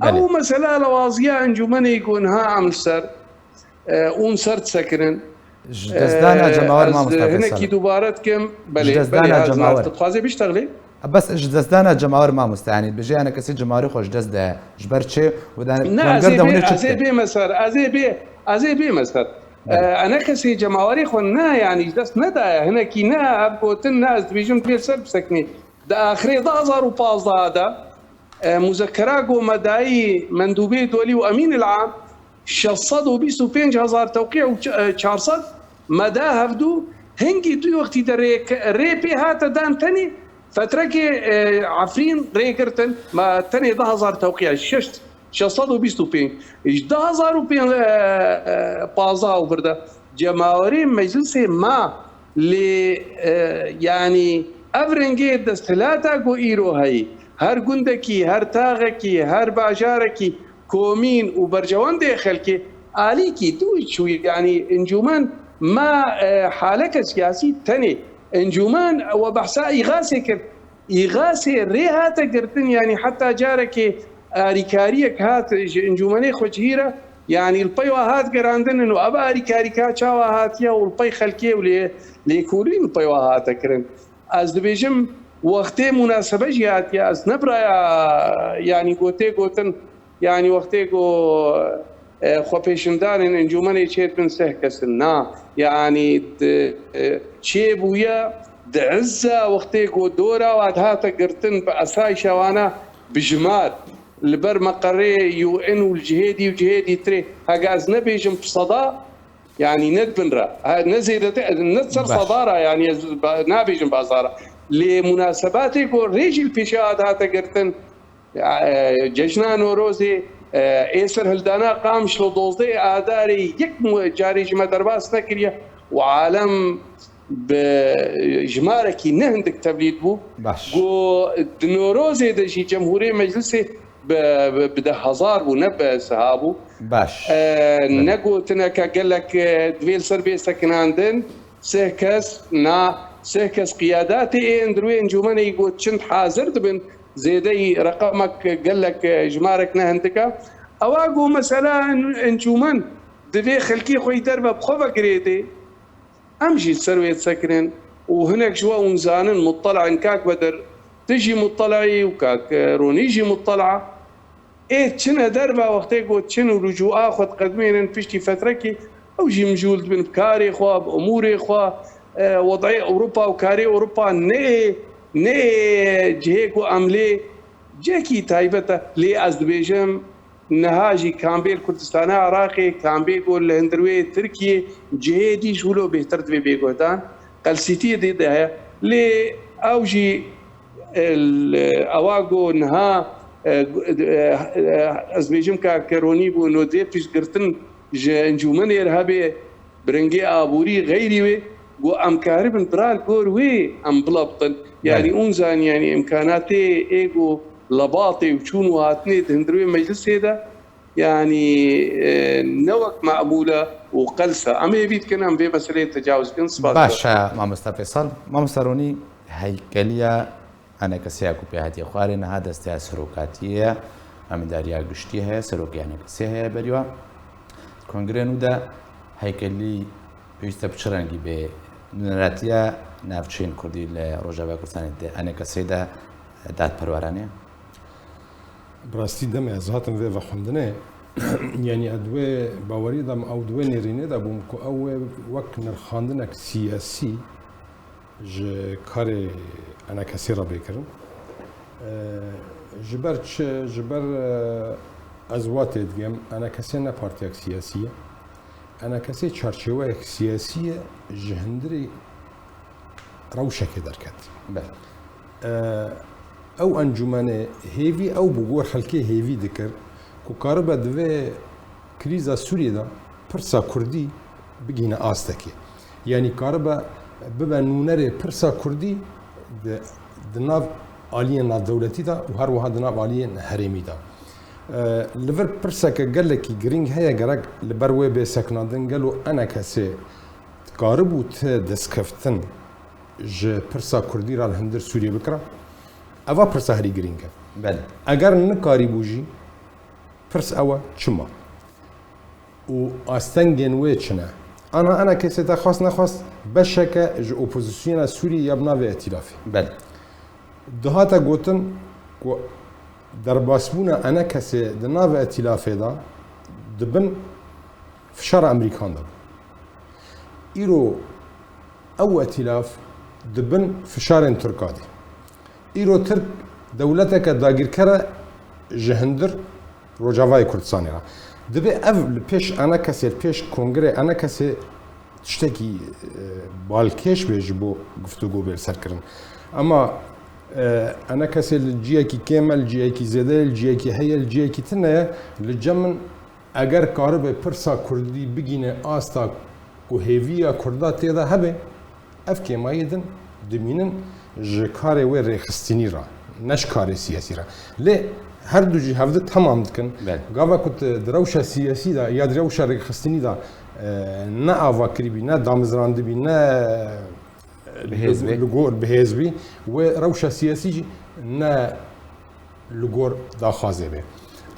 Belê. Ew mesela lewaziya encûmenê ku niha em li ser, e, ûn ser disekinin. Ji destdana, e, cemawer, ez mamosta Feysel. Hinekî dubare dikim, belê, Ji destdana belê, ez cemawer. Dixwazê biştexlê. Bes ji destdana cemawer mamosta, yanî dibêje, yanî kesê cemawerê xwe ji dest de, ji ber çi? Û da Ne, ez ê bê, ez ê bême ser, ez ê bê, ez ê bême ser. Belê. E, ene kesê cemawerê xwe ne, yanî ji dest nedaye, hinekî ne, ev gotin ne, ez dibêjim divê ser bisekinî. Di axirê du hezar û pazdeh de, e, muzekera ku me dayî mendûbê dolî û emîn el am, şeş sed û bîst û pênc hezar tewqî û ç-, e, çar sed me da hevdû, hingî du wextî de rê, rê pê hate dan tenê fetrekê, e, Efrîn rê girtin, me tenê du hezar tewqî, şeş, şeş sed û bîst û pênc. Ji du hezar û pênc, e, e, pazdeh û vir de cemawerê meclisê ma Lê, e, yanî ev rengê desthilata ku îro heyî, her gundekî, her taxekî, her bajarekî, komîn û berjewendê xelkê alîkî dû çû, yanî encûmen ma, e, haleke siyasî tenê. Encûmen we behsa îxasê kir. Îxasê rê hate girtin, yanî heta carekê arîkariyek hat ji encûmenê xwecihî re, yanî li pey wa hat gerandin û ev arîkarîka çawa hatiye û li pey xelkê û lê, lêkolîn li pey wa hate kirin. Ez dibêjim, wextê mûnasebe jî hatiye, ez ne biraya, yanî gotê gotin, yanî wextê go e, xwepêşandanên encûmenê çêdibin sih kes in. Na, yanî di, e, çêbûye di izza wextê ku dora wa dihate girtin bi esayîşa wana bi jimar li ber meqerê U N û li cihê dî û cihê dîtirê, hega ez nebêjim bi seda, yanî ne di bin re, ha, ne zêdete, ne di ser Baş. seda re, yanî ez ba-, nabêjim bi hezara. Lê munasebatê ku rê jî li pêşiya dihate girtin, e, cejna Norozê, e, ê serhildana Qamişlo dozdeh Adarê yek mu-, carê ji me derbas nekiriye û alem bi jimarekî ne hindik tevlîd bû. Baş. Ku di Norozê de jî Cemhûrê Meclisê bi, bi, bi deh hezar bû, ne bi siha bû. Baş. E, Belê. ne gotineke gelek, e, divê li ser bê sekinandin. Sih kes, na, sih kes qiyadatê ê hundirê encûmenê got çend hazir dibin, zêdeyî reqemek gelek, e, jimarek ne hindik e. Ewa got mesela en-, encûmen divê xelkê xwe yî derve bi xwe ve girêdê. Em jî li ser wê disekinin û hinek ji we hûn zanin, muttela in kak Bedir, tu jî muttela yî û kak Ronî jî muttela. Ê çine derve wextê ku çin û ricûa xwe diqedimênin piştî fetrekî, ew jî mijûl dibin bi karê xwe, bi umûrê xwe, e, wedayê Ewropa û karê Ewropa ne ê, ne ê cihê ku em lê cihekî taybet e. Lê ez dibêjim, niha jî kambê li Kurdistana Iraqê, kambê ku li hundirwê Tirkiyê, cihê dî ji wilo bêhtir divê bê guhdan. Qelsîtiyê dê de heye. Lê ew jî, e, li, ewa ku niha, e, gu-, e, e, ez bêjim ka Keronî bû, no dê piştgirtin ji encûmenê re hebe, bi rengê aborî xeyrî wê, ku em karibin bira li gor wê em bila bitin. Yanî Belê. hûn zanî, yanî îmkanatê ê ku lebatê û çûn û hatinê di hundirê meclisê de, yanî, e, ne wek meqbûl e û qels e. Em hêvî dikin, em vê meseleyê tecawuz bikin. Spas. Baş e, mamosta Fêsal. Mamosta Ronî, heykeliya enekesiya ku pê hatiye xwarê niha desteya serokatiyê ye, amîdariya giştî heye, serokê enekesiyê heye beriwa. Kongrê nû de heykelî pêwîste bi çi rengî bê? Nûneratiya navçeyên kurdî li Rojava Kurdistanê di enekesê de dadperweranê? Bi rastî demê ez hatim vê vexwendinê, yanî ez di wê baweriyê de me, ew di wê nêrînê de bûm ku ew ê wek nirxandinek siyasî ji karê enekesê re bê kirin. E, ji ber çi? Ji ber, e, ez wa têdigem, enekesê ne partiyek siyasî ye. Enekesê çarçeweyek siyasî ye, ji hundirê rewşekê derket. Belê. E, ew encûmenê hêvî ew bû, gor xelkê hêvî dikir ku karibe di vê krîza Sûriyê de pirsa kurdî bigihîne astekê. Yanî karibe bibe nûnerê pirsa kurdî di, di nav aliyên navdewletî de û her wiha di nav aliyên herêmî de. E, li vir pirseke gelekî girîng heye, gerek li ber wê bê sekinandin, gelo enekesê dikaribû ti destkeftin ji pirsa kurdî re li hundir Sûriyê bikira? Eva pirsa herî girîng e. Belê. Eger nikarîbû jî, pirs ew e, çima? Û astengên wê çi ne? Ana enekesê te xwest nexwest beşeke ji opozîsyona Sûriyê ya bi navê Etîlafê. Belê. Dihate gotin ku derbasbûna enekesê di navê Etîlafê de di bin fişara Amerîkan de bû. Îro ew Etîlaf di bin fişarên Tirka de. Îro Tirk dewleteke dagîrker e ji hundir Rojavayê Kurdistanê re. Divê ev li pêş enekesê, li pêş kongrê enekesê tiştekî, e, balkêş be ji bo guftûgo bê li ser kirin. Ema, e, enekesê li ciyekî kêm e, li ciyekî zêde ye, li ciyekî heye, li ciyekî tune ye, li cem min eger karibe pirsa kurdî bigîne asta ku hêviya kurda tê de hebe, ev kêmayê din dimînin ji karê wê rêxistinî re, ne ji karê siyasî re. Lê her du jî hevdi temam dikin. Belê. Gava ku tu di rewşa siyasî de ya di rewşa rêxistinî de, e, ne ava kirîbî, ne damizrandibî, ne, e, Bi hêz bî. li gor bi hêz bî, wê rewşa siyasî jî ne li gor daxwazê bê.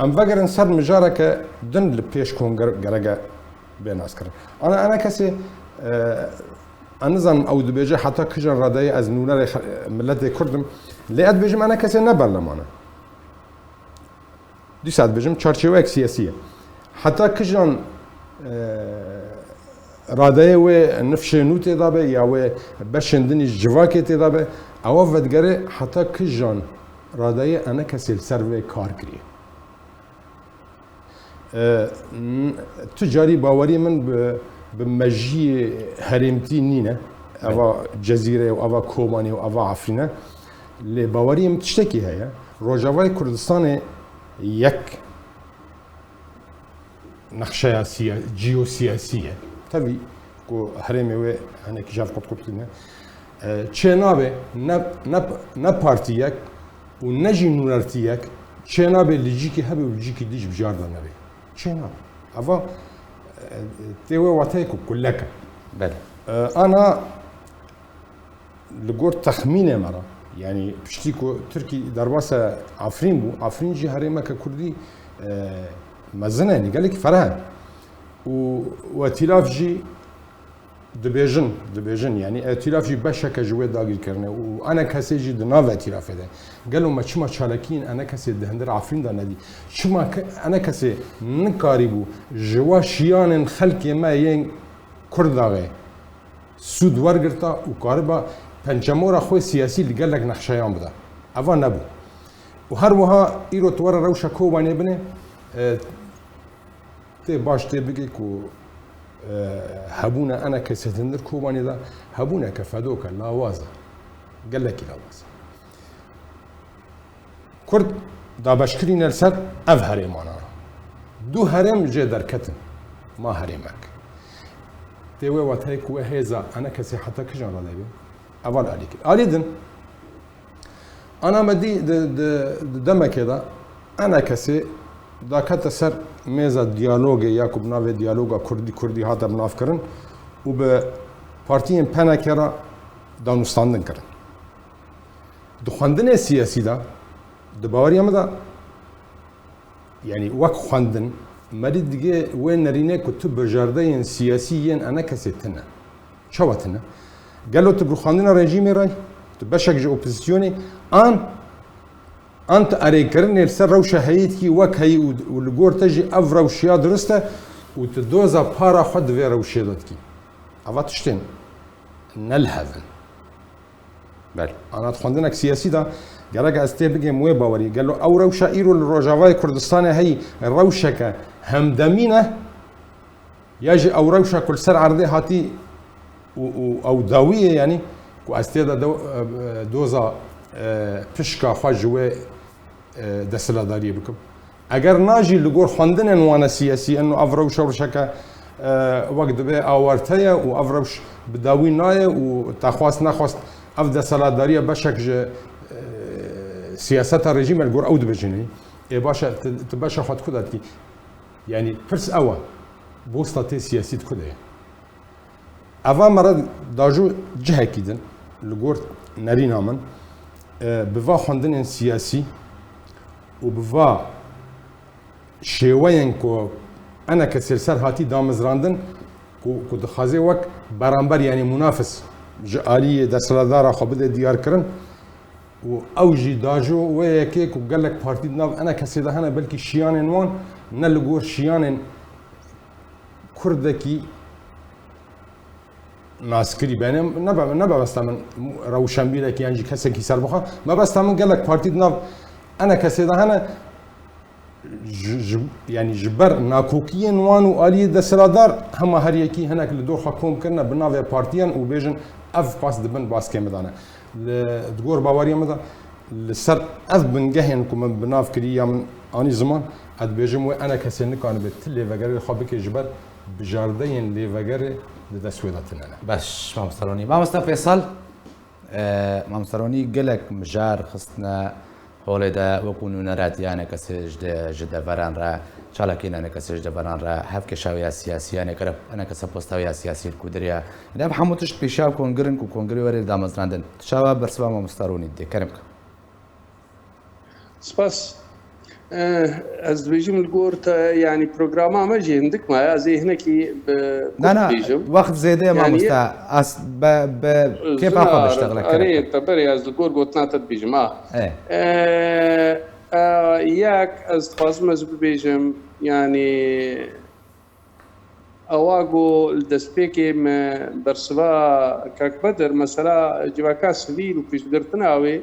Em vegerin ser mijareke din li pêş kon ger-, gereke bê naskirin. Ana, ana kesê, e, ez nizanim ew dibêje heta kîjan radeyê ez nûnerê xe-, miletê Kurd im. Lê ez dibêjim ana kesê ne berleman e. Dîsa dibêjim çarçeweyek siyasî ye. Heta kijan, e, radeyê wê nifşê nû tê de be ya wê beşên din î civakê tê de be, ewa vedigere heta kijan radeyê enekesê li ser vê kar kiriye. E, n-, tu carî bawerî min bi, bi mejiyê herêmtî nîne. Eva Cezîre û eva Kobanê û eva Efrîne. Lê bawerî min tiştekî heye. Rojavayê Kurdistanê yek nexşeya siya-, ciyosiyasî ye. Tevî ku herêmê wê hinek jev qutqut tîne. E, çê nabe ne, ne, ne partiyek û ne jî nûnertiyek çê nabe li cîkî hebe û li cîkî dî ji bijar de nebe. Çê nabe. Eva, e, tê wê wateyê ku kulek e. Belê. E, ana li gor texmînê me re, yanî piştî ku Tirkî derbasa Efrîn bû, Efrîn jî herêmeke Kurdî, e, mezin e, gelekî fereh e. Û wetilaf jî dibêjin, dibêjin, yanî etilaf jî beşeke ji wê dagîrkirine û enekesê jî di nav etilafê de. Gelo me çima çalakiyên enekesê di hundir Efrîn de nedî? Çima ke enekesê nikarîbû ji wa şiyanên xelkê me yên Kurdaxê sûd wergirta û kariba pençemora xwe siyasî li gelek nexşeyan bida. Eva nebû. Û her wiha îro tu were rewşa Kobanê binê, e, tê baş tê bigê ku, e, hebûna enekesê di hundir Kobanê de hebûneke fedoke lawaz e. Gelekî lawaz e. Kurd dabeşkirîne li ser ev herêmana. Du herêm jê derketin. Ma herêmek. Tê wê wateyê ku we hêza enekesê heta kijan re lê bê? Eval alî kir. Alî din, ana me dî di, di, di demekê de enekesê dakete ser mêza diyalogê ya ku bi navê diyaloga Kurdî, Kurdî hate binavkirin û bi partiyên P N K re danûstandin kirin. Di xwendinê siyasî de, di baweriya min de, yanî wek xwendin, merî digê wê nerîne ku tu bijardeyên siyasî yên enekesê tine. Çawa tine? Gelo tu bi xwendina rejîmê re, tu beşek ji opozîsyonê, an, an tu erêkirinê li ser rewşa heyî dikî wek heyî û, û li gor te jî ev rewş ya dirust e û tu doza para xwe di vê rewşê de dikî. Eva tiştên ne li hev in. Belê. Ana di xwendinek siyasî de gerek ez tê bigêm wê bawerî. Gelo ew rewşa îro li Rojavayê Kurdistanê heyî rewşeke hemdemî ne? Ya jî ew rewşa ku li ser erdê hatî û, û ew dawî ye, yanî ku ez tê de do-, e, e, doza, e, pişka xwe ji wê e, desthilatdariyê bikim. Eger na jî li gor xwendinên wane siyasî, eno ev rewş rewşeke, e, wek dibe awarte ye û ev rewş bi dawî nayê û te xwest nexwest ev desthilatdariya beşek ji, e, siyaseta rejîmê li gor ew dibêjinî. Ê baş e, tu, tu beşa xwe di ku de dikî? Yanî pirs ew e, bosta tê siyasî di ku de ye? Eva me re dajo cihekî din, li gor nerîna min, e, bi va xwendinên siyasî û bi va şêweyên ku enekesê li ser hatî damezrandin, ku, ku dixwaze wek beramber, yanî munafis ji aliyê desthilatdara xwe bide diyarkirin û ew jî dajo wê yekê ku gelek partî di nav enekesê de hene, belkî şiyanên wan ne li gor şiyanên Kurdekî naskirî be. Ne, ne be, ne mebesta min rewşenbîrekî yan jî kesekî serbixwe. Mebesta min gelek partî di nav enekesê de hene, ji, ji, yanî ji ber nakokiyên wan û aliyê desthilatdar hema her yekî hinek li dor xwe kom kirine bi navê partiyan û bêjin ev pas di bin baskê me de ne. Li, di gor baweriya min de li ser ev bingehên ku min bi nav kirî ya min anî ziman, ez dibêjim wê enekesê nikanibe ti lêvegerê xwe bike ji ber bijardeyên lêvegerê di dest wê de tine ne. Baş, mamoste Ronî. Mamoste Fêsal, e, mamoste Ronî gelek mijar xistine holê de wekû nûneratiya enekesê ji de, ji deveran re, çalakiyên enekesê ji deveran re, hevkêşawiya siyasî, enekere-, enekese postawiya siyasî li ku diriya. Yanî ev hemû tişt pêşiya kongir in ku kongirê were damezrandin. Tu çawa bersiva mamoste Ronî didê? Kerem ke. Spas. Eh, ez dibêjim li gor te, yanî programa me jî hindik maye. Ez ê hinekî bi Na, kurt na, bêjim. Wext zêde ye, Yanî mamoste. Ez be, be kêfa xwe Zina, biştexile, kerem ke. Erê, te berê ez li gor gotina te dibêjim, a. E. Eh, eh, yek, ez dixwazim ez bibêjim, Yanî ewa ku li destpêkê me bersiva Kak Bedir, mesela civaka sivîl û piştgirtina wê,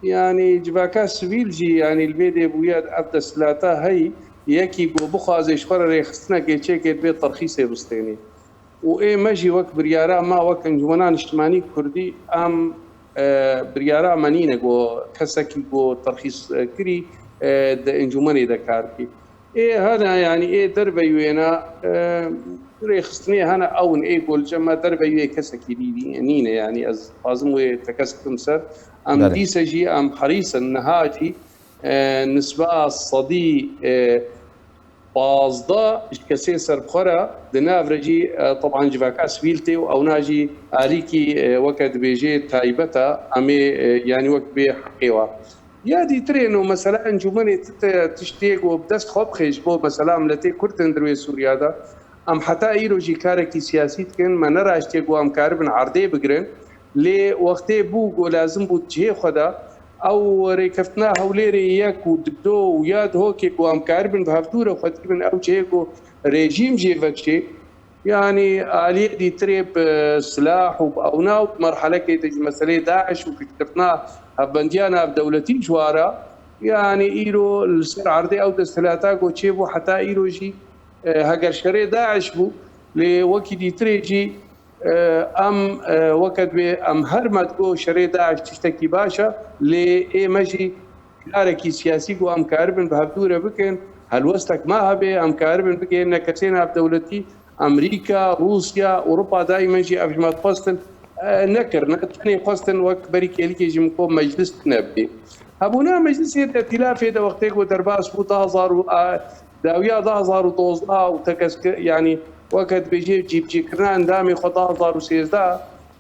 yanî civaka sivîl jî, yanî li vê dê bûye ev desthilata heyî, yekî ku bixwaze ji xwe re rêxistinekê çêkê, divê terxîsê bistênê. Û ê me jî wek biryara me, wek Encûmena Niştimanî Kurdî, em, e, biryara me nîne ku kesekî ku terxîs, e, kirî, e, di encûmenê de kar bikî. Ê hene, yanî ê derveyî wêne, e, rêxistinê hene, ew in ê ku li cem me derveyî wê kesekî dî, dî, nîne, yanî ez dixwazim wê tekez bikim ser. Em Belê. Dîse jî em herîs in niha jî, e, nisba sedî, e, pazdeh ji kesê serbixwe re, di nav re jî, e, teban civaka sivîl tê û ewna jî alîkî, e, weke dibêjê taybet e, em ê, e, yanî wek bê heqê wa. Ya dîtirên û mesela encûmenê ti-, te-, tiştê ku bi dest xwe bixê ji bo mesela miletê Kurd in di rûyê Sûriya de, em heta îro jî karekî siyasî dikin, me neraştiye ku em karibin erdê bigirin, lê wextê bû ku lazim bû di cihê xwe de, ew rêkeftina Hewlêrê yek û di du û ya Dihokê ku em karibin bi hevdû re xwe dikibin ew cihê ku rejîm jê vekişê, yanî aliyê dîtirê bi silah û bi ewna û bi merhelekê de ji meseleyê DAIŞ û piştgirtina hevbendiya navdewletî ji wa re, yanî îro li ser erdê ew desthilata ku çêbû heta îro jî, e, heger şerê DAIŞ bû, lê wekî dîtirê jî, e, em, e, weke divê em her me digo şerê DAIŞ tiştekî baş e, lê ê me jî karekî siyasî ku em karibin bi hevdû re bikin, helwestek me hebe, em karibin bigihîne kesê navdewletî, Amerîka, Rûsya, Ewropa daîmen jî ev ji me dixwestin, e, nekirine. Tenê xwestin wek berî kêlikê jî min got meclis nebê. Hebûna meclisê di îtîlafê de wextê ku derbas bû du hezar û, a, dawiya du hezar û dozdeh û tekez kir, yanî weke dibêjê cîbicîkirina endamê xwe du hezar û sêzdeh,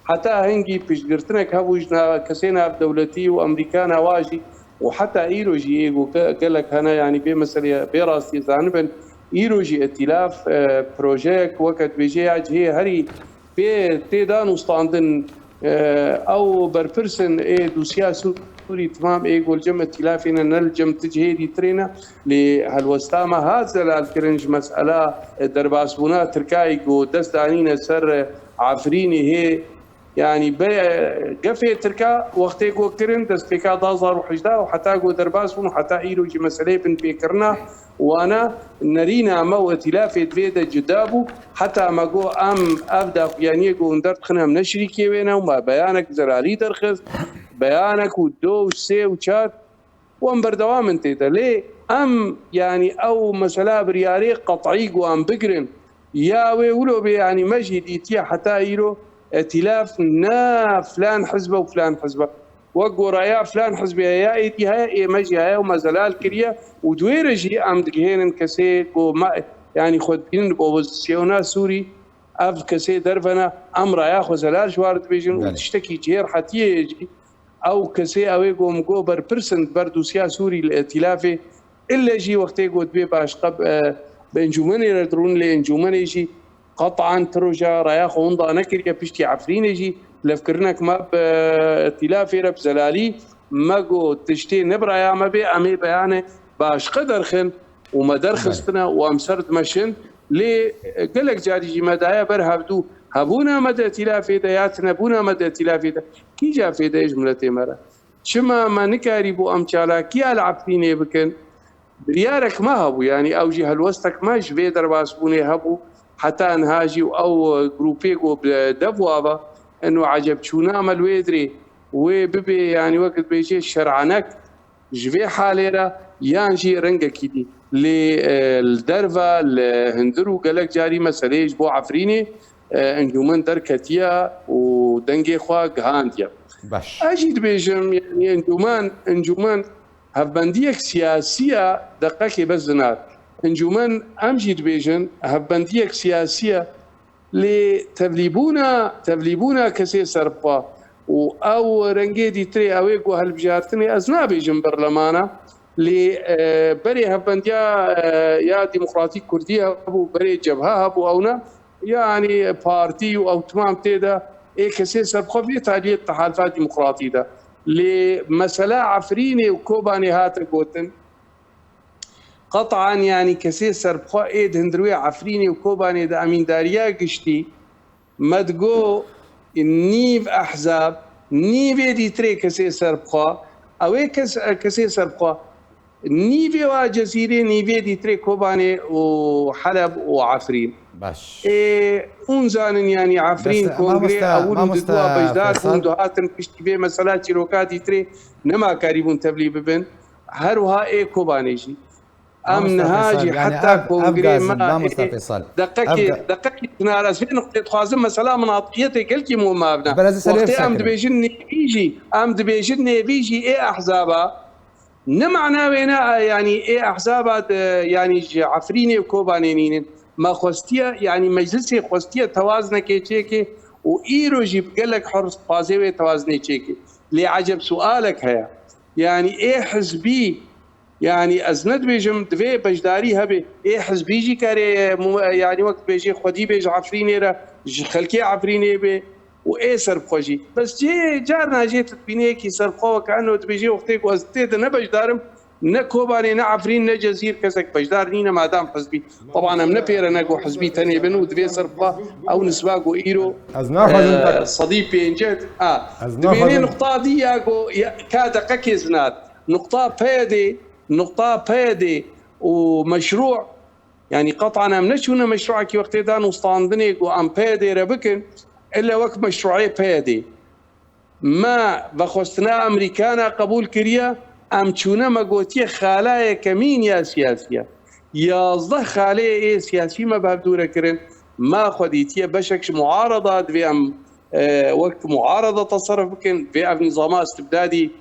heta hingî piştgirtinek hebû ji na-, kesê navdewletî û Amerîkana wa jî û heta îro jî ê ku ge-, gelek hene, yanî vê meseleyê bê rastî zanibin, îro jî îtîlaf, e, projeyek weke dibêjê ya cihê herî pê tê danûstandin, e, ew berpirs in ê dosya Sûrî timam ê ku li cem îtîlafê ne, ne li cem ti cihê dîtirê ne, lê helwesta me hat zelalkirin ji mesela, e, derbasbûna Tirkayê ku dest danîne ser, e, Efrînê hê, Yanî be-, gefê Tirka wextê ku kirin, destpêka du hezar û hejdeh û heta ku derbas bûn, heta îro jî meseleyê binpêkirina wana nerîna me û îtîlafê di vê de cuda bû. Heta me got, em ev daxuyaniyê ku hûn derdixin, em ne şirîkê wê ne û me beyanek zelalî derxist, beyanek û du û sê û çar û em berdewam in tê de. Lê em, yanî ew mesela biryarê qet'î ku em bigirin, ya wê wilo bê, yanî me jî dîtiye heta îro îtîlaf ne filan hizb e û filan hizb e. Wek ku raya filan hizbê heye, ya êdî heye, ê me jî heye û me zelal kiriye û di wê re jî em digihênin kesê ku me, yanî xwe dibînin li opozisyona Sûrî, ev kesê derve ne, em raya xwe zelal ji war dibêjin û Belê. Tiştekî cihêrhetiyê ye jî, ew kesê ew ê ku min got berpirs in di ber dosya Sûrî li îtîlafê, îlle jî wextê ku divê başqe bi, bi encûmenê re dirûn, lê encûmenê jî qetan ti roja raya xwe winda nekiriye. Piştî Efrînê jî levkirinek me bi îtîlafê re bi zelalî me got tiştê ne bi raya me bê, em ê beyane başqe derxin û me derxistine û em ser dimeşin. Lê, e, gelek carî jî me daye ber hevdû. Hebûna me di îtîlafê de ya tinebûna me di îtîlafê de kîja fêde ye ji miletê me re? Çima me nikarîbû em çalakiya li Efrînê bikin? Biryarek me hebû, yanî ew jî helwestek me ji vê derbasbûnê hebû. Heta niha jî ew grûpê ku bi dev ava, eno ecebçûna me li wê dirê wê bibê, yanî wek dibêjê şer'anek, ji vê halê re yan jî rengekî dî. Lê, e, li derve, li hundir û gelek carî meseleyê ji bo Efrînê, e, encûmen derketiye û dengê xwe gihandiye. Baş. Ez jî dibêjim, yanî encûmen, encûmen hevbendiyek siyasî ye, deqekê bes zinar. Encûmen, em jî dibêjin, hevbendiyek siyasî ye. Lê tevlîbûna, tevlîbûna kesê serbixwe û ew rengê dîtirê ew ê ku hilbijartinê, ez nabêjim berlemana, lê, e, berê hevbendiya, e, ya Demokratîk Kurdî hebû, berê Cebha hebû, ew ne, yanî partî û ew timam tê de ê kesê serbixwe vê taliyê di Tehalifa Demokratî de. Lê mesela Efrînê û Kobanê hate gotin, Qet'an, yanî kesê serbixwe ê di hundirê Efrînê û Kobanê de emîndariya giştî, me digo nîv ehzab, nîvê dîtirê kesê serbixwe, ew ê kes-, kesê serbixwe, nîvê wa Cezîrê, nîvê dîtirê Kobanê û Heleb û Efrîn. Baş. Ê, hûn zanin, yanî Efrîn, Bes, kongrê mamoste, ew û mamoste duwa beşdar bûn, Feysal. Dihatin piştî vê mesela çîroka dîtirê nema karîbûn tevlî bibin. Her wiha ê Kobanê jî. Em Mamoste niha Feysal, jî yani heta ev, ev kongrê gazin, me mamoste ê Feysal. Deqekê, Ev ga- deqekê dinar ez vê nuqtê dixwazim, mesela minatiqiyetê gelkî muhim avna. Ji ber ez ê ser vê Wextê em bisekirim. Dibêjin nêvî jî, em dibêjin nêvî jî ê ehzaba. Ne mana wê ne, yanî ê ehzaba de, yanî ji Efrînê û Kobanê nînin. Me xwestiye, yanî meclisê xwestiye tewaznekê çêke û îro jî bi gelek hirs dixwaze wê tewaznê çêke. Lê eceb sualek heye. Yanî ê hizbî, yanî ez ne dibêjim divê beşdarî hebe. Ê hizbî jî kerê mu-, yanî wek dibêjê xwedî bê ji Efrînê re, ji xelkê Efrînê bê û ê serbixwe jî. Bes cê carna jê tu dibînê yekî serbixwe weke eno dibêjê wextê ku ez tê de ne beşdar im, ne Kobanê, ne Efrîn, ne Cezîr kesek beşdar nîne madam hizbî. Teban em ne pêre ne ku hizbî tenê bin û divê serbixwe ew nisba ku îro, Ez naxwazim e, te- sedî pêncî, a, Ez dibênê naxwazim nuqta dî ya ku ya, ka deqekê zinat. Nuqta PYDê, nuqta PYDê û meşrû, yanî qet'an em neçûne meşrûekî wextê dan û standinê ku em PYDê re bikin, ille wek meşrûê PYDê. Me vexwestina Amerîkana qebûl kiriye, em çûne me gotiye xala yekemîn ya siyasî ye. Yazdeh xaleyê ê siyasî me bi hevdû re kirin. Me xwe dîtiye beşek ji muarada, divê em, e, wek muarada teserruf bikin, divê ev nizama istibdadî,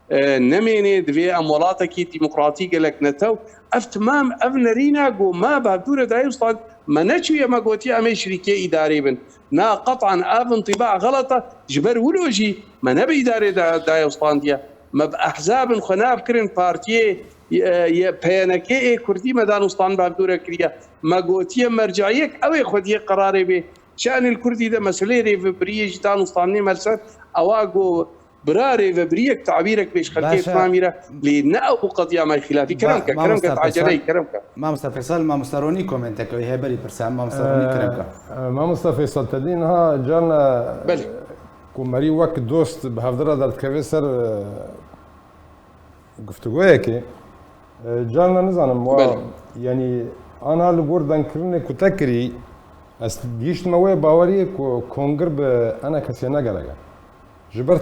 e, nemênê, divê em welatekî demokratî gelek netew. Ev timam, ev nerîna ku me bi hevdû re dayê û stand, me neçûye me gotiye em ê şirîkê îdarê bin. Na, qet'an ev intîba xelet e. Ji ber wilo jî me ne bi îdarê da-, dayê û standiye. Me bi ehzabin xwe nav kirin, partiyê, e, ye, P N K ê kurdî me dan û stand bi hevdû re kiriye. Me gotiye merceiyek ew ê xwediyê qerarê bê. Şanil Kurdî de meseleyê rêvebiriyê jî dan û standinê me li ser ewa ku bira rêvebiriyek tabîrek bê ji xelkê Baş e. Tamî re, lê ne ew qediya me xilafî. Kerem ke, kerem ke, taceleyî, kerem ke. Mamoste Feysal, mamoste Ronî komentek wê heye berî pirse, mamoste Ronî kerem ke. Ee, e, mamoste Feysal, te dî niha carna Belê. Ku merî wek dost bi hevdira derdikeve ser, e, Guftûgoyekê, e, carna nizanim wa, Belê. Yanî, ana li gor dengkirinê ku te kirî, ez gihîştime wê baweriyê ku kongir bi ena kesê negerek e. Ji ber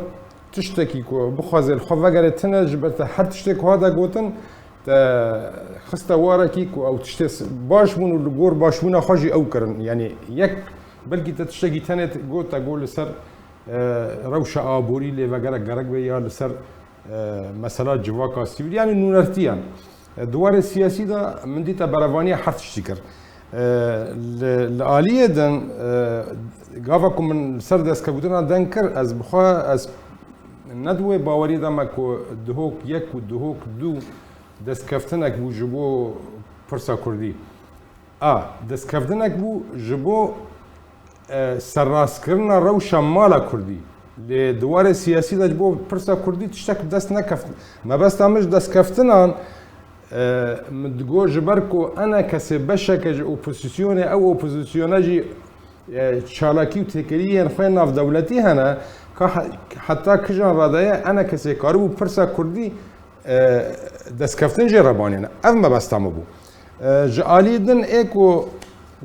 tiştekî ku bixwaze li xwe vegere tine, ji ber te her tiştê ku hate gotin, te xiste warekî ku ew tiştê s-, baş bûn û li gor başbûna xwe jî ew kirin. Yanî, yek, belkî te tiştekî tenê t-, got, te got li ser, e, rewşa aborî lê vegere gerek be ya li ser e, mesela civaka sivîl, yanî nûnertiyan. E, di warê siyasî de min dîte berevaniya her tiştî kir. E, li, li aliyê din, e, gava ku min li ser destkevûtina deng kir, ez bi xwe, ez ne di wê bawerî de me ku Duhok yek û Duhok du destkeftinek bû ji bo pirsa kurdî. A, destkeftinek bû ji bo, e, serrastkirina rewşa mala kurdî. Lê di warê siyasî de ji bo pirsa kurdî tiştek bi dest nekeft. Mebesta min ji destkeftinan, e, min digot ji ber ku ena kesê beşeke ji opozîsyonê, ew opozîsyona jî, e, çalakî û têkeliyên xwe navdewletî hene, ka he-, heta kijan radeye ena kesê karibû pirsa kurdî, e, destkeftin jê re banêne. Ev mebesta min bû. E, ji alî din ê ku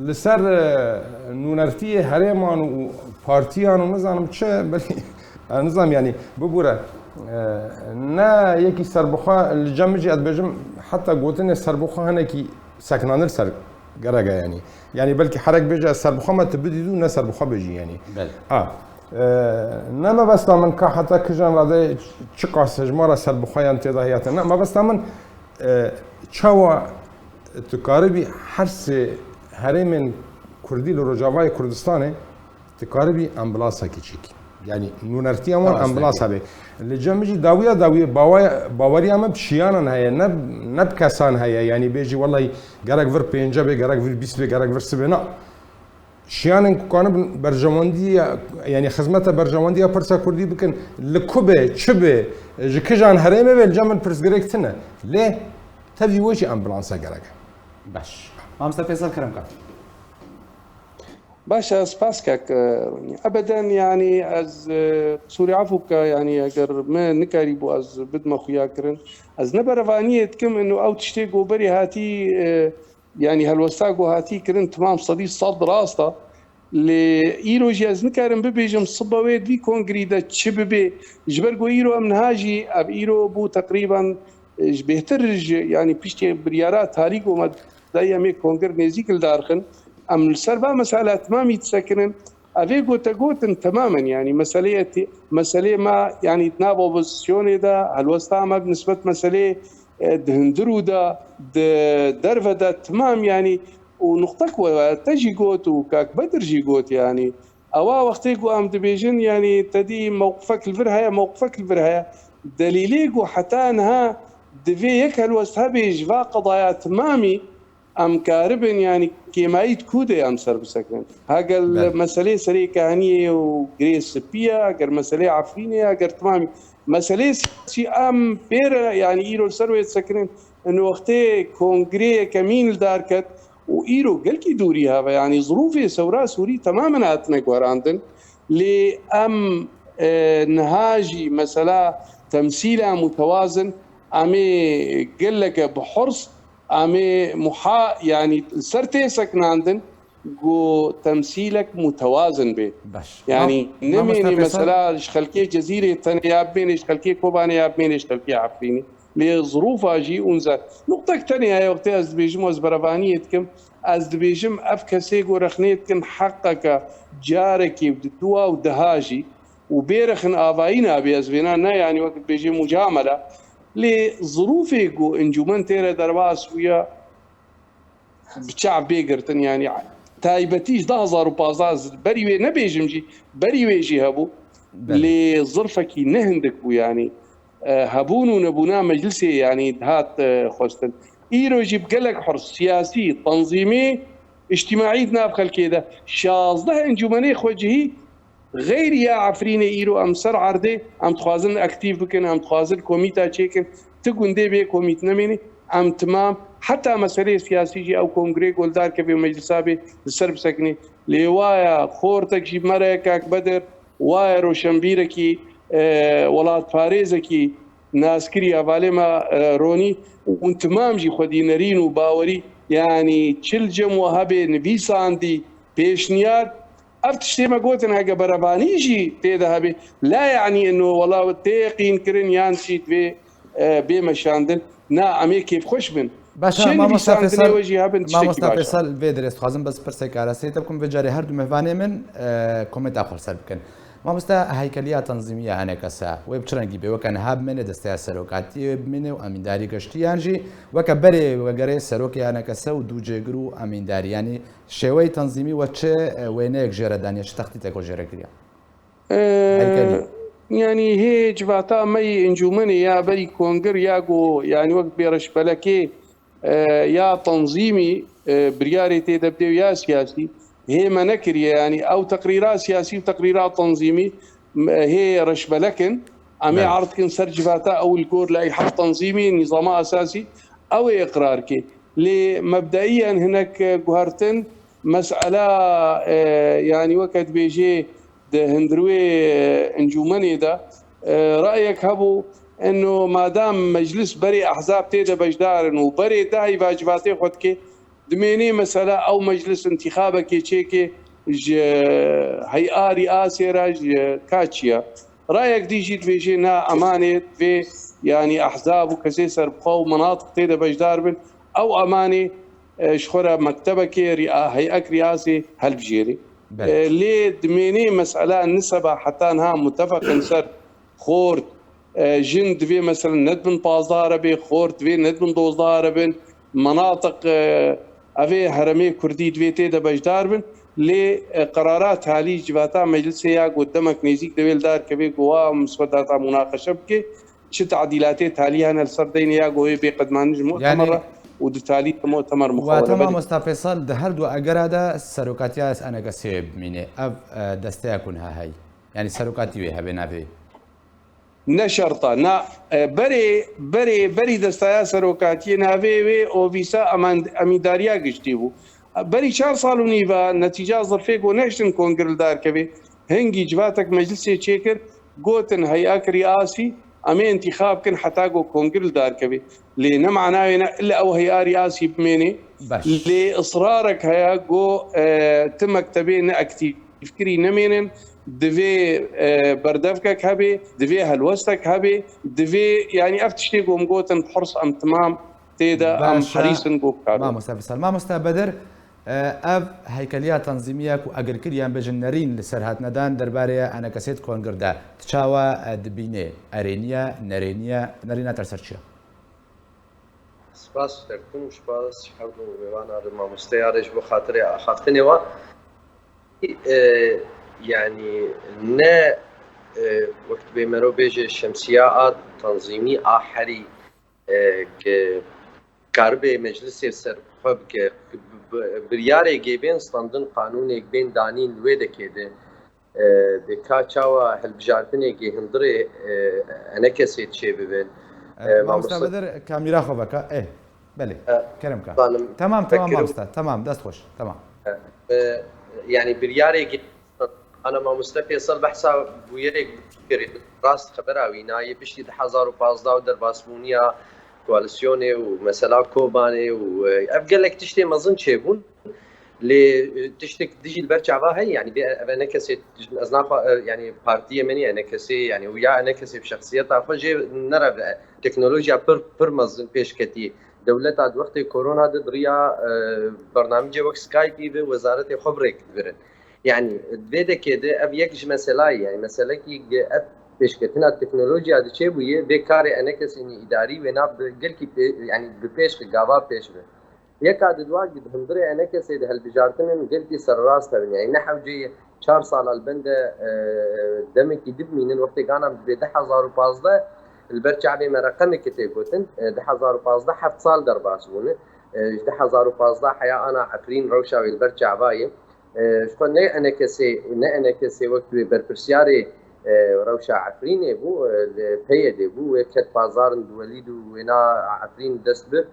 li ser, e, nûnertiyê herêman û partiyan û nizanim çi, belkî, e, nizanim, yanî, bibûre, e, ne yekî serbixwe, li cem min jî ez dibêjim, heta gotinê serbixwe hinekî sekinandin ser gerek e, yanî. Yanî, belkî herek bêje, ez serbixwe me, tu bidî dû, ne serbixwe bêjî, yanî. Belê. A, e, ne mebesta min ka heta kijan rade çiqas hejmara serbixweyan tê de heye ya ne. Mebesta min, e, çawa tu karibî her sê herêmên kurdî li Rojavayê Kurdistanê, tu karibî ambulansakî çêkî. Yanî nûnertiya wan ambulans hebe. Li cem min jî dawiya dawiyê bawa-, baweriya min bi şiyanan heye, ne, ne bi kesan heye. Yanî bêjî, wellahî, gerek vir pênce bê, gerek vir bîst bê, gerek vir sibê. Na. Şiyanên ku kanibin berjewendiya, yanî xizmeta berjewendiya pirsa kurdî bikin, li ku be, çi be, ji kijan herêmê be, li cem min pirsgirêk tune. Lê Tevî wê jî ambulansa gerek e. Baş. Mamoste Fêsal, kerem ke. Baş e, spas kek. Ebeden, yanî ez, e, qisûrê efû bike, yanî eger me nikarîbû ez bidime xuya kirin. Ez ne berevaniyê dikim, ino ew tiştê ku berê hatî, e, yanî helwesta ku hatî kirin, timam sedî sed rast e. Lê îro jî ez nikarim bibêjim sibe wê di vî kongrî de çi bibê. Ji ber ku îro em niha jî, ev îro bû teqrîben, e, ji bêhtir ji, yanî piştî biryara tarî ku me dayî em ê kongir nêzîk li dar xin. Em li ser va mesela timamî disekinin. Ev ê gote gotin temamen, yanî meseleyê tê-, meselê me, yanî di nav opozisyonê de, helwesta me bi nisbet meseleyê, e, di hundir û de, di derve de timam, yanî û nuqtek we te jî got û kak Bedir jî got, yanî ewa wextê ku em dibêjin, yanî te dî mewqifek li vir heye, mewqifek li vir heye. Delîlê ku heta niha divê yek helwest hebe ji va qedaya timamî em karibin, yanî kêmayî di ku de em ser bisekinin. Heger Belê. meselê serê Kehaniyê û Girê Spî ye, heger meselê Efrînê ye, heger timamî meselê siyasî em pê re, yanî îro li ser wê disekinin. Ino wextê kongrê yekemîn li dar ket û îro gelkî dûrî heve, yanî zirûfê sewra Sûrî temamen hatine guherandin. Lê em, e, niha jî mesela temsîla mutewazin, em ê geleke bi hirs, em ê muha-, yanî ser tê sekinandin ku temsîlek mutewazin bê. Baş. Yanî Ma-, Mamoste nemênê Fêsal. mesela ji xelkê Cezîrê tenê ya bimênê, ji xelkê Kobanê ya bimênê, ji xelkê Efrînê. Lê zirofa jî û niza-, nuqtek tenê heye, wextê ez dibêjim, ez berevaniyê dikim, ez dibêjim ev kesê ku rexnê dikin heqeke carekê û di dua û deha jî û bê rexin avayî nabê, ez vêna ne, yanî wek dibêjê mucamele. Lê zirûfê ku encûmen tê re derbas bûye, bi çav bê girtin, yanî taybetî ji du hazar û pazdeh, berî wê nebêjim jî, berî wê jî hebû. Belê. Lê zirfekî ne hindik bû, yanî, e, hebûn û nebûna meclisê, yanî dihat, e, xwestin. Îro jî bi gelek hirs siyasî, tenzîmî, îctîmaî di nav xelkê de şazdeh encûmenê xwecihî Xeyrî ya Efrînê îro em ser erdê, em dixwazin aktîf bikin, em dixwazin komîta çêkin. Ti gundê bê komît nemêne. Em timam, heta meseleyê siyasî jî ew kongrê goldar kevê û meclisa bê li ser bisekinê. Lê waya xortek jî mere kak Bedir, waya roşenbîrekî, e, welatparêzekî naskirî hevalê me, e, Ronî, hûn timam jî xwedî nerîn û bawerî, yanî çil cem we hebê nivîsandî, pêşniyar, Ev tiştê me gotin, heke berevanî jî tê de hebe, la yanî ino wela tê yaqîn kirin yan jî divê, e, bê meşandin. Na, em ê kêfxweş bin. Baş e, Çi mamosta nivîsandinê Fêsal, we jî hebin tiştekî mamosta baş e. Fêsal, vê dirê dixwazim bes pirsek arasteyê te bikim, vê carê her du mêvanê min, e, komêta xwe li ser bikin. Mamosta, heykeliya tenzîmî ya H N K S, wê bi çi rengî bê? Weke niha bimêne desteya serokatiyê wê bimêne û emîndarî geştî, yan jî weke berê vegerê serokê H N K S û du cêgir û emîndarî, yanî Şêweyê tenzîmî we çi, e, wêneyek jê re daniye, çi textîtek we jê re kiriye? Ee, Heykelî. Yanî hê civata me yî encûmenê ya berî kongir ya ku, yanî wek bêreşbelekê, e, ya tenzîmî, e, biryarê tê de bidê û ya siyasî, hê me nekiriye. Yanî ew teqrîra siyasî û teqrîra tenzîmî, m-, hê reşbelek in. Em ê Belê. erd kin ser civata ew li gor leyha tenzîmî, nîzama esasî, ew ê iqrar kê. Lê mebdaiyen hinek guhertin, mesela, e, yanî weke dibêjê di hundirwê, e, encûmenê de, e, rayek hebû, eno madam meclis berê ehzab tê de beşdar in û berê dahî vacibatê xwe dike, dimênê mesela ew meclis intîxabekê çêke ji hey'a rîasê re ji ka çi ye. Rayek dî jî dibêje na emanê divê yanî ehzab û kesê serbixwe û menatiq tê de beşdar bin. Ew emanê, e, ji xwe re mektebekê rîa-, hey'ek rîasê helbijêrê. Belê. E, lê dimênê mesela niseba heta niha mutefeqin ser xort, e, jin divê mesela nedibin pazdeh re bê, xort divê nedibin dozdeh re bin, menatiq, e, evê heremê kurdî divê tê de beşdar bin. Lê, e, qerara talî civata meclisê ya ku demek nêzîk divê li dar kevê ku wa miswedata munaqeşe bike, çi tadîlatê talî hene li ser deynê ya ku wê bê qedmandin ji mu'temer Yanî re û di talî de mu'temer Wate muxawele. Belê. Mamosta Fêsal, di her du egera de serokatiya S N K S'ê bimîne. Ev, e, desteya ku niha heyî. Yanî serokatî wê hebe navê. Ne şerta, na, e, berê, berê, berî destaya serokatiyê navê wê Ovîsa Eman-, Emîndariya Giştî bû. Berî çar sal û nîva netîca zirfê ku neştin kongir li dar kevê, hingî civatek meclisê çêkir, gotin heya kirî asî, em ê întîxab kin heta ku kongir li dar kevê. Lê ne mana wê ne illa ew heya rîasî bimênê. Baş. Lê israrek heye ku, e, ti mektebê ne aktîf kirî nemênin, divê, e, berdevkek hebê, divê helwestek hebê, divê, yanî ev tiştê ku em gotin, hirs em timam tê de, em Baş e. herîs in ku bikarin. Mamoste Fisal. Mamoste Bedir, e, ev heykeliya tenzîmiye ku agirkirî yan bêjin nerîn li ser hatine dan derbarê enekesê di kongir de. Tu çawa, e, dibînê? Erêniye, nerêniye, nerîna te li ser çi ye? Spas ji te dikim û spas ji her du mêvana re, mamosteya re ji bo xatirê axaftinê wan. E, yanî ne, e, wek dibê mero bêje şemsiya a tanzîmî a herî, e, ke karibê meclisê ser xwe bike, bi, bi, biryarê gê bên standin, qanûnê bên danîn wê dekê de, e, de ka çawa hilbijartinê gê hundirê, e, enekesê çê bibin. E, E, mamoste mamoste- Bedir, kamîra xwe veke. Ê, belê. E, Kerem ka. Zanim, Tamam, tamam vekirî- mamoste. Tamam, dest xweş. Tamam. E, e, yanî biryarê gê-, ana mamoste Fêsal behsa bûyerek kirî. Rast xebera wî nayê piştî du hezar û pazdeh û derbasbûniya koalîsyonê û mesela Kobanê û, e, ev gelek tiştê mezin çêbûn. Lê, e, tiştek dijî li ber çava heye, yanî bê ev enekesê, ez naxwa, e, yanî partiyê min e enekesê, yanî û ya enekesê bi şexsiyeta xwe jê nere ve teknolojiya pir, pir mezin pêş ketî. Dewleta di wextê korona de di riya, e, bernamîcê wek Skype ve wezaretê xwe bi rêk dibirin. Yanî vê dekê de ev yek ji meselayê, yanî meselekî ge-, ev pêşketina teknolojiya diçe bûye, vê karê enekesên îdarî wêna bi gelkî pê-, yanî bi pêş ve, gava pêş ve. Yeka di dua di hundirê enekesê de hilbijartinin gelkî serrast hebin. Yanî ne hewceyê çar sala li bende, e, demekî dibimînin, wextê gana dibê du hezar û pazdeh li ber çavê me reqemekê tê gotin, e, du hezar û pazdeh heft sal derbas bûne. E, ji du hezar û pazdeh heya ana Efrîn rewşa wê li ber çava ye. E, ji xwe ne enekesê, ne enekesê wek wê berpirsiyarê, e, rewşa Efrînê bû, e, li P Y D'ê bû, wê ket bazarin di welîd û wêna Efrîn dest bi,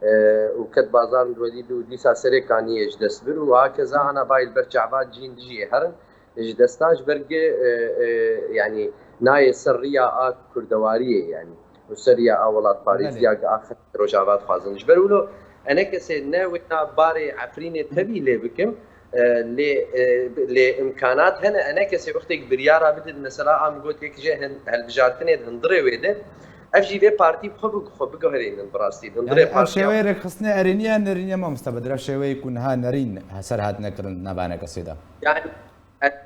e, û ket bazarin di welîd û dîsa serê kaniyê ji dest bir û hakeza ana bayî li ber çava cîn dijî herin, ji desta ji ber gi, e, e, yanî nayê ser riya a kurdewariyê, yanî û ser riya a welatparêziya Belê. gi a xelkê Rojava dixwazin. Ji ber wilo enekesê ne wêna barê Efrînê tevî lê bikim, e, lê, e, lê imkanat hene, enekesê wextêk biryara bidin, mesela a min got yek jê hin-, hilbijartinê di hundirê wê de, ev jî vê partî bi xwe bi xwe biguherînin bi rastî. Di hundirê Yanî ev partiya şêweyê rêkxistinê erêniye, nerîniye mamoste Bedir, ev şêweyê ku niha nerîn ser hatine kirin di nava enekesê de. Yanî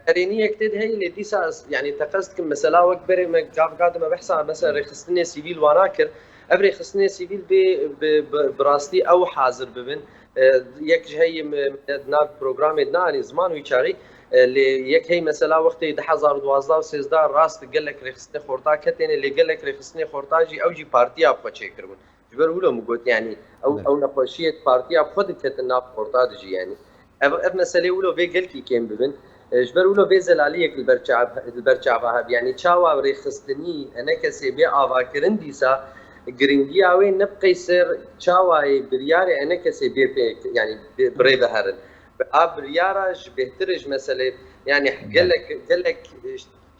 erêniyek tê de heye, lê dîsa ez, yanî teqez dikim, mesela wek berê me gav gav de me behsa mesela rêxistinê sivîl wana kir. Ev rêxistinê sivîl bê bi, bi, bi rastî ew hazir bibin. E, yek ji heyî me, me di nav programê de neanî ziman wî çaxî. E, lê yek hey mesela wextê du hezar û duwazdeh û sêzdeh rast gelek rêxistinê xorta ketêne, lê gelek rêxistinê xorta jî ew jî partiya bi xwe çêkiribûn. Ji ber wilo min got, yanî ew, Evet. ew nexweşiyê partiya bi xwe diketin nav xorta de jî, yanî. Ev, ev meselê wilo vê gelkî kêm bibin. E, ji ber wilo vê zelaliyek li ber çav-, li ber çava hebe. Yanî çawa rêxistinî enekesê bê avakirin dîsa giringiya wê ne bi qey ser çawayê biryarê enekesê bê pê, yanî bi, bi rê ve herin. Bi a biryara ji bêhtir ji meselê, yanî Evet. gelek, gelek, e,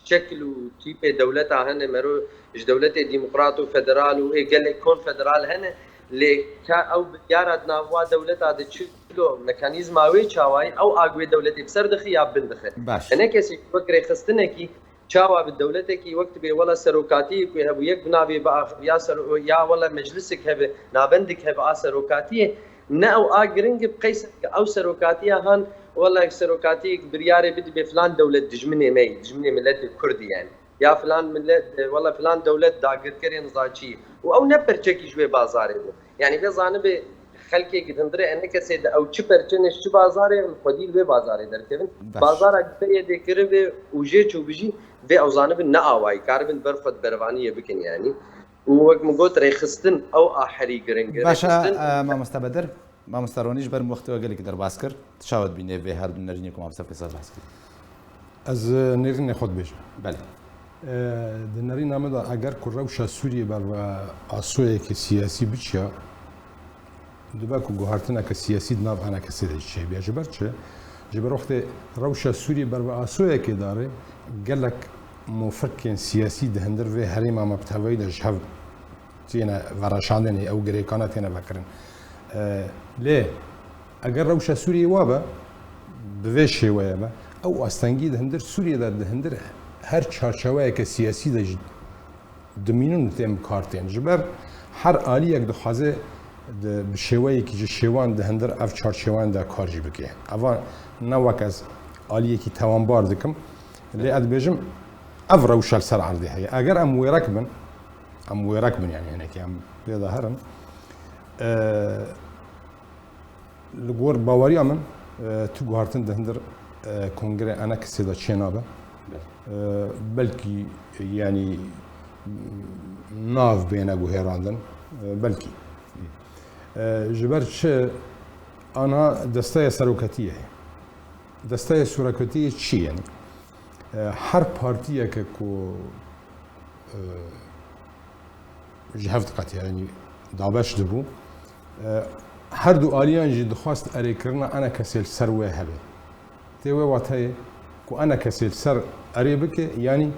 şekil û tîpê dewleta hene, mero ji dewletê demokrat û federal û ê gelek konfederal hene, lê ka ew biryara di nav wa dewleta de çilo mekanîzma wê çawayî, ew a wê dewletê bi ser dixi ya bi bin dixi. Baş. Enekesê wek rêxistinekî çawa bi dewletekî wek dibê wela serokatiyê ku hebû yek bi navê biax-, ya sero-, ya wela meclisek hebe, navendek hebe a serokatiyê, ne ew a giring e bi qey ser ew serokatiya han, wela serokatiyek biryarê bidibê filan dewlet dijminê me ye, dijminê miletê Kurd e yani. Ya filan millet, e, wela filan dewlet dagirkerê nizaçî ye. Û ew ne perçekî ji wê bazarê bû. Yani vê zanibe xelkê di hundirê enekesê de ew çi perçe ne ji çi bazarê, li xwedî li wê bazarê derkevin. Baş. Bazara P Y D'ê kiribe û jê çûbijî, vê ew zanibin ne awayî, karibin ber xwe di berevaniyê bikin yani. Û wek min got, rêxistin ew a herî giring e. Baş e, Rêxistin e, mamoste Bedir, mamoste Ronî, ji ber min wextê we gelekî derbas kir. Tu çawa dibînê vê her du nerînê ku mamoste Fêsal behs kir? Ez, e, nerînê xwe dibêjim. Belê. E, di nerîna min de eger ku rewşa Sûriyê ber ve asoyeke siyasî biçiya, dibe ku guhartineke siyasî di nav ENKSê de jî çêbiya. Ji ber çi? Ji ber wextê rewşa Sûriyê ber ve asoyekê dare, gelek mofirkên siyasî di hindir vê herêma me bi tevayî de ji hev têne vereşandinê, ew girêkana têne vekirin. E, lê eger rewşa Sûriyê wa be, bi vê şêweye be, ew astengî di hindir Sûriyê de, di hindir her çarçeweyeke siyasî de jî dimînin û tên bi kar tên. Ji ber her aliyek dixwaze di, bi şêweyekî ji şêwan di hindir ev çarçeweyan de kar jî bike. Eva ne wek ez aliyekî tewanbar dikim, lê ez dibêjim ev rewşa li ser erdê heye. Eger em wêrek bin, em wêrek bin, yani hinekî em pê de herin. E, Li gor baweriya min, e, tu guhartin di hindir, e, kongrê ENKSê de çênabe. E, belkî, yani, nav bêne guhêrandin, e, belkî. E, ji ber çi ana desteya seroketiyê heye? Desteya seroketiyê çi ye? E, her partiyeke ku, e, ji hev diqetiya, yanî dabeş dibû. E, her du aliyan jî dixwast erêkirina ENKSê li ser wê hebe. Tê wê wateyê ku ENKSê li ser erê bike, yanî,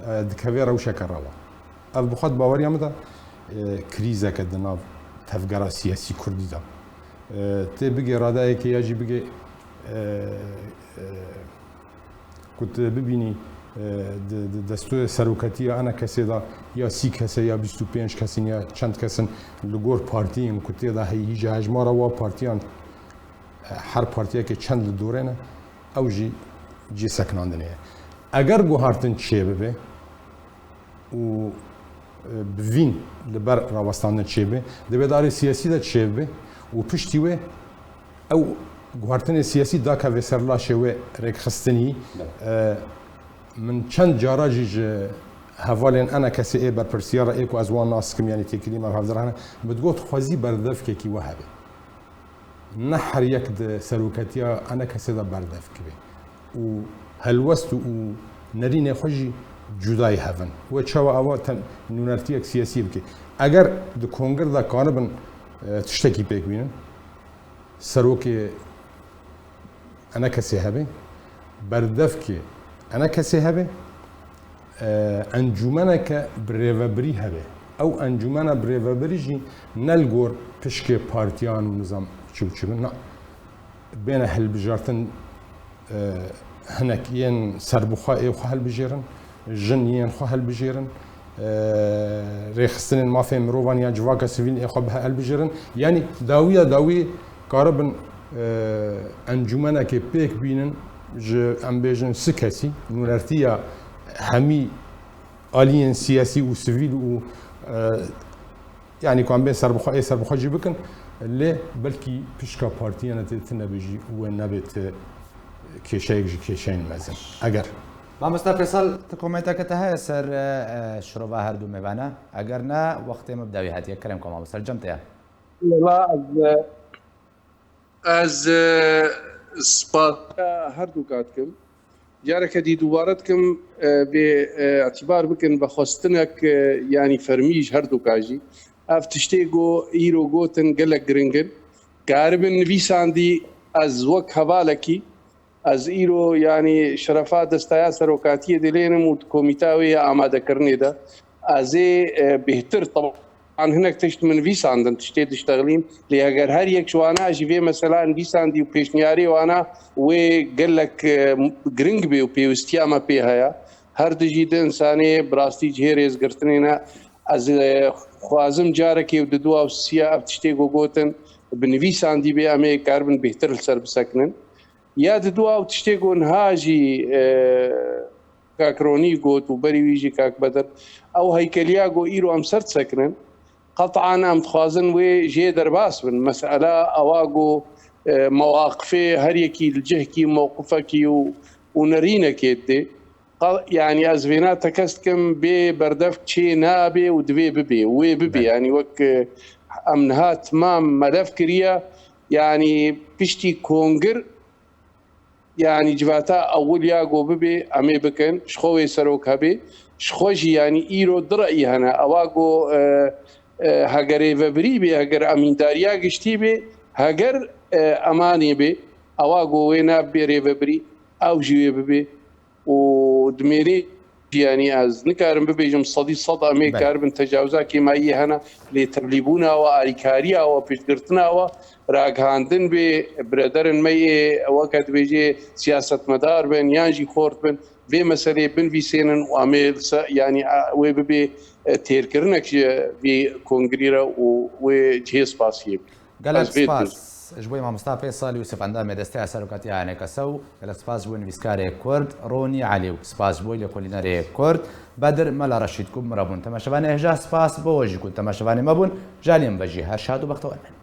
e, dikeve rewşeke rewa. Ev bi xwe di baweriya min de, e, krîzeke di nav tevgera siyasî kurdî de. E, tê bigê radeyekê ya jî bigê, e, e, Ku tu bibînî, e, di, di destûrê seroketî ya ENKSê de ya sî kes e, ya bîst û pênc kes in, ya çend kes in, li gor partiyên ku tê de heyî, hîja hejmara wa partiyan, e, her partiyekê çend li dorê ne, ew jî cî sekinandinê ye. Eger guhartin çêbibe, û, e, bi vîn li ber rawestandin çêbe, di vê darê siyasî de çêbe û piştî wê ew guhartinê siyasî dakeve ser laşê wê rêkxistinî. E, min çend cara jî ji hevalên ENKSê ê berpirsiyar ê ku ez wan nas dikim, yanî têkilî me bi hevdira hene, min digot xwezî berdevkekî we hebe. Ne her yek di seroketiya ENKSê de berdev kibe û helwest û nerînê xwe jî cudayî hev in. We çawa ava tem-, nûnertiyek siyasî bike? Eger di kongir de karibin, e, tiştekî pêk bînin, serokê ENKSê hebe, berdevkê ENKSê hebe, e, encûmeneke birêvebirî hebe. Ew encûmena birêvebirî jî ne li gor pişkê partiyan û nizam çi û çi bin, na. Bêne hilbijartin, e, hinek yên serbixwe ê xwe hilbijêrin, jin yên xwe hilbijêrin, e, rêxistinên mafên mirovan ya civaka sivîl ê xwe bi hilbijêrin. Yanî dawiya dawî karibin, e, encûmenekê pêk bînin ji, em bêjin, si kesî, nûnertiya hemî aliyên siyasî û sivîl û, e, yanî ku em bên serbixwe, ê serbixwe jî bikin, lê belkî pişka partiyana tê tune be jî wê nebe ti kêşeyek ji kêşeyên mezin. Eger. Mamoste Fêsal, ti komenteke te heye ser, e, e, şirova her du mêvana? Eger ne, wextê min bi dawî hatiye. Kerem ke mamoste, li cem te ye. Wela ez, e, Ez, e, spasiya her du ka dikim. Careke dî dubare dikim, e, vê, e, îtîbar bikin, vexwestinek, e, yanî fermî ji her du ka jî. Ev tiştê ku îro gotin gelek giring in. Karibin nivîsandî, ez wek hevalekî, ez îro, yanî, şerefa desteya serokatiyê dilênim û di komîta wê ya amadekirinê de ez ê, e, bêhtir, teban hinek tişt min nivîsandin, tiştê diştexilîm, lê eger her yek ji wana jî vê mesela nivîsandî û pêşniyarê wana wê gelek, e, giring bê û pêwistiya me pê heye, her du jî di insanê bi rastî cihê rêzgirtinê ne. Ez, e, xwazim carekê û di dua û siya ev tiştê ku gotin bi nivîsandî bê, em ê karibin bêhtir li ser bisekinin. Ya di dua ew tiştê ku niha jî, e, Kak Ronî got û berî wî jî Kak Bedir, ew heykeliya ku îro em ser disekinin, qetan em dixwazin wê jê derbas bin. Mesela ewa ku, e, mewaqifê her yekî li cihkî mewqifekî û, û nerînekê didê. Qal-, yanî ez vêna tekez dikim, bê berdevk çê nabe û divê bibê, wê bibê. Belê. Yanî wek, e, em niha timam melev kiriye, yanî piştî kongir, yanî civata ewil ya ku bibê, em ê bikin, ji xwe wê serok hebê. Ji xwe jî, yanî îro du re'yî hene. Ewa ku, e, e, heger rêvebirî bê, heger emîndariya giştî bê, heger, e, emanê bê, ewa ku wê nabê rêvebirî, ew jî wê bibê. Û di mêrê jî, yanî ez nikarim bibêjim sedî sed em ê Belê. karibin, tecawiza kêmayiyê hene, lê tevlîbûna we, alîkariya we, piştgirtina we, ragihandin bê, birederin me yê, weke dibêjê siyasetmedar bin, yan jî xort bin, vê meseleyê binivîsênin û em ê li ser, yanî, a, wê bibê, e, têrkirinek ji vê kongrî re û wê cihê spasiyê bê. Gelek Ez vê spas. Ji bo mamosta Feysal Yusuf, endamê desteya serokatiya Enekese û gelek spas ji bo nivîskarê Kurd Ronî Elî û spas ji bo lêkolînerê Kurd Bedir Mela Reşîd ku min re bûn. Temaşevanê hêja spas bo we jî ku temaşevanê me bûn. Ji alî min ve jî her şad û bextewer bin.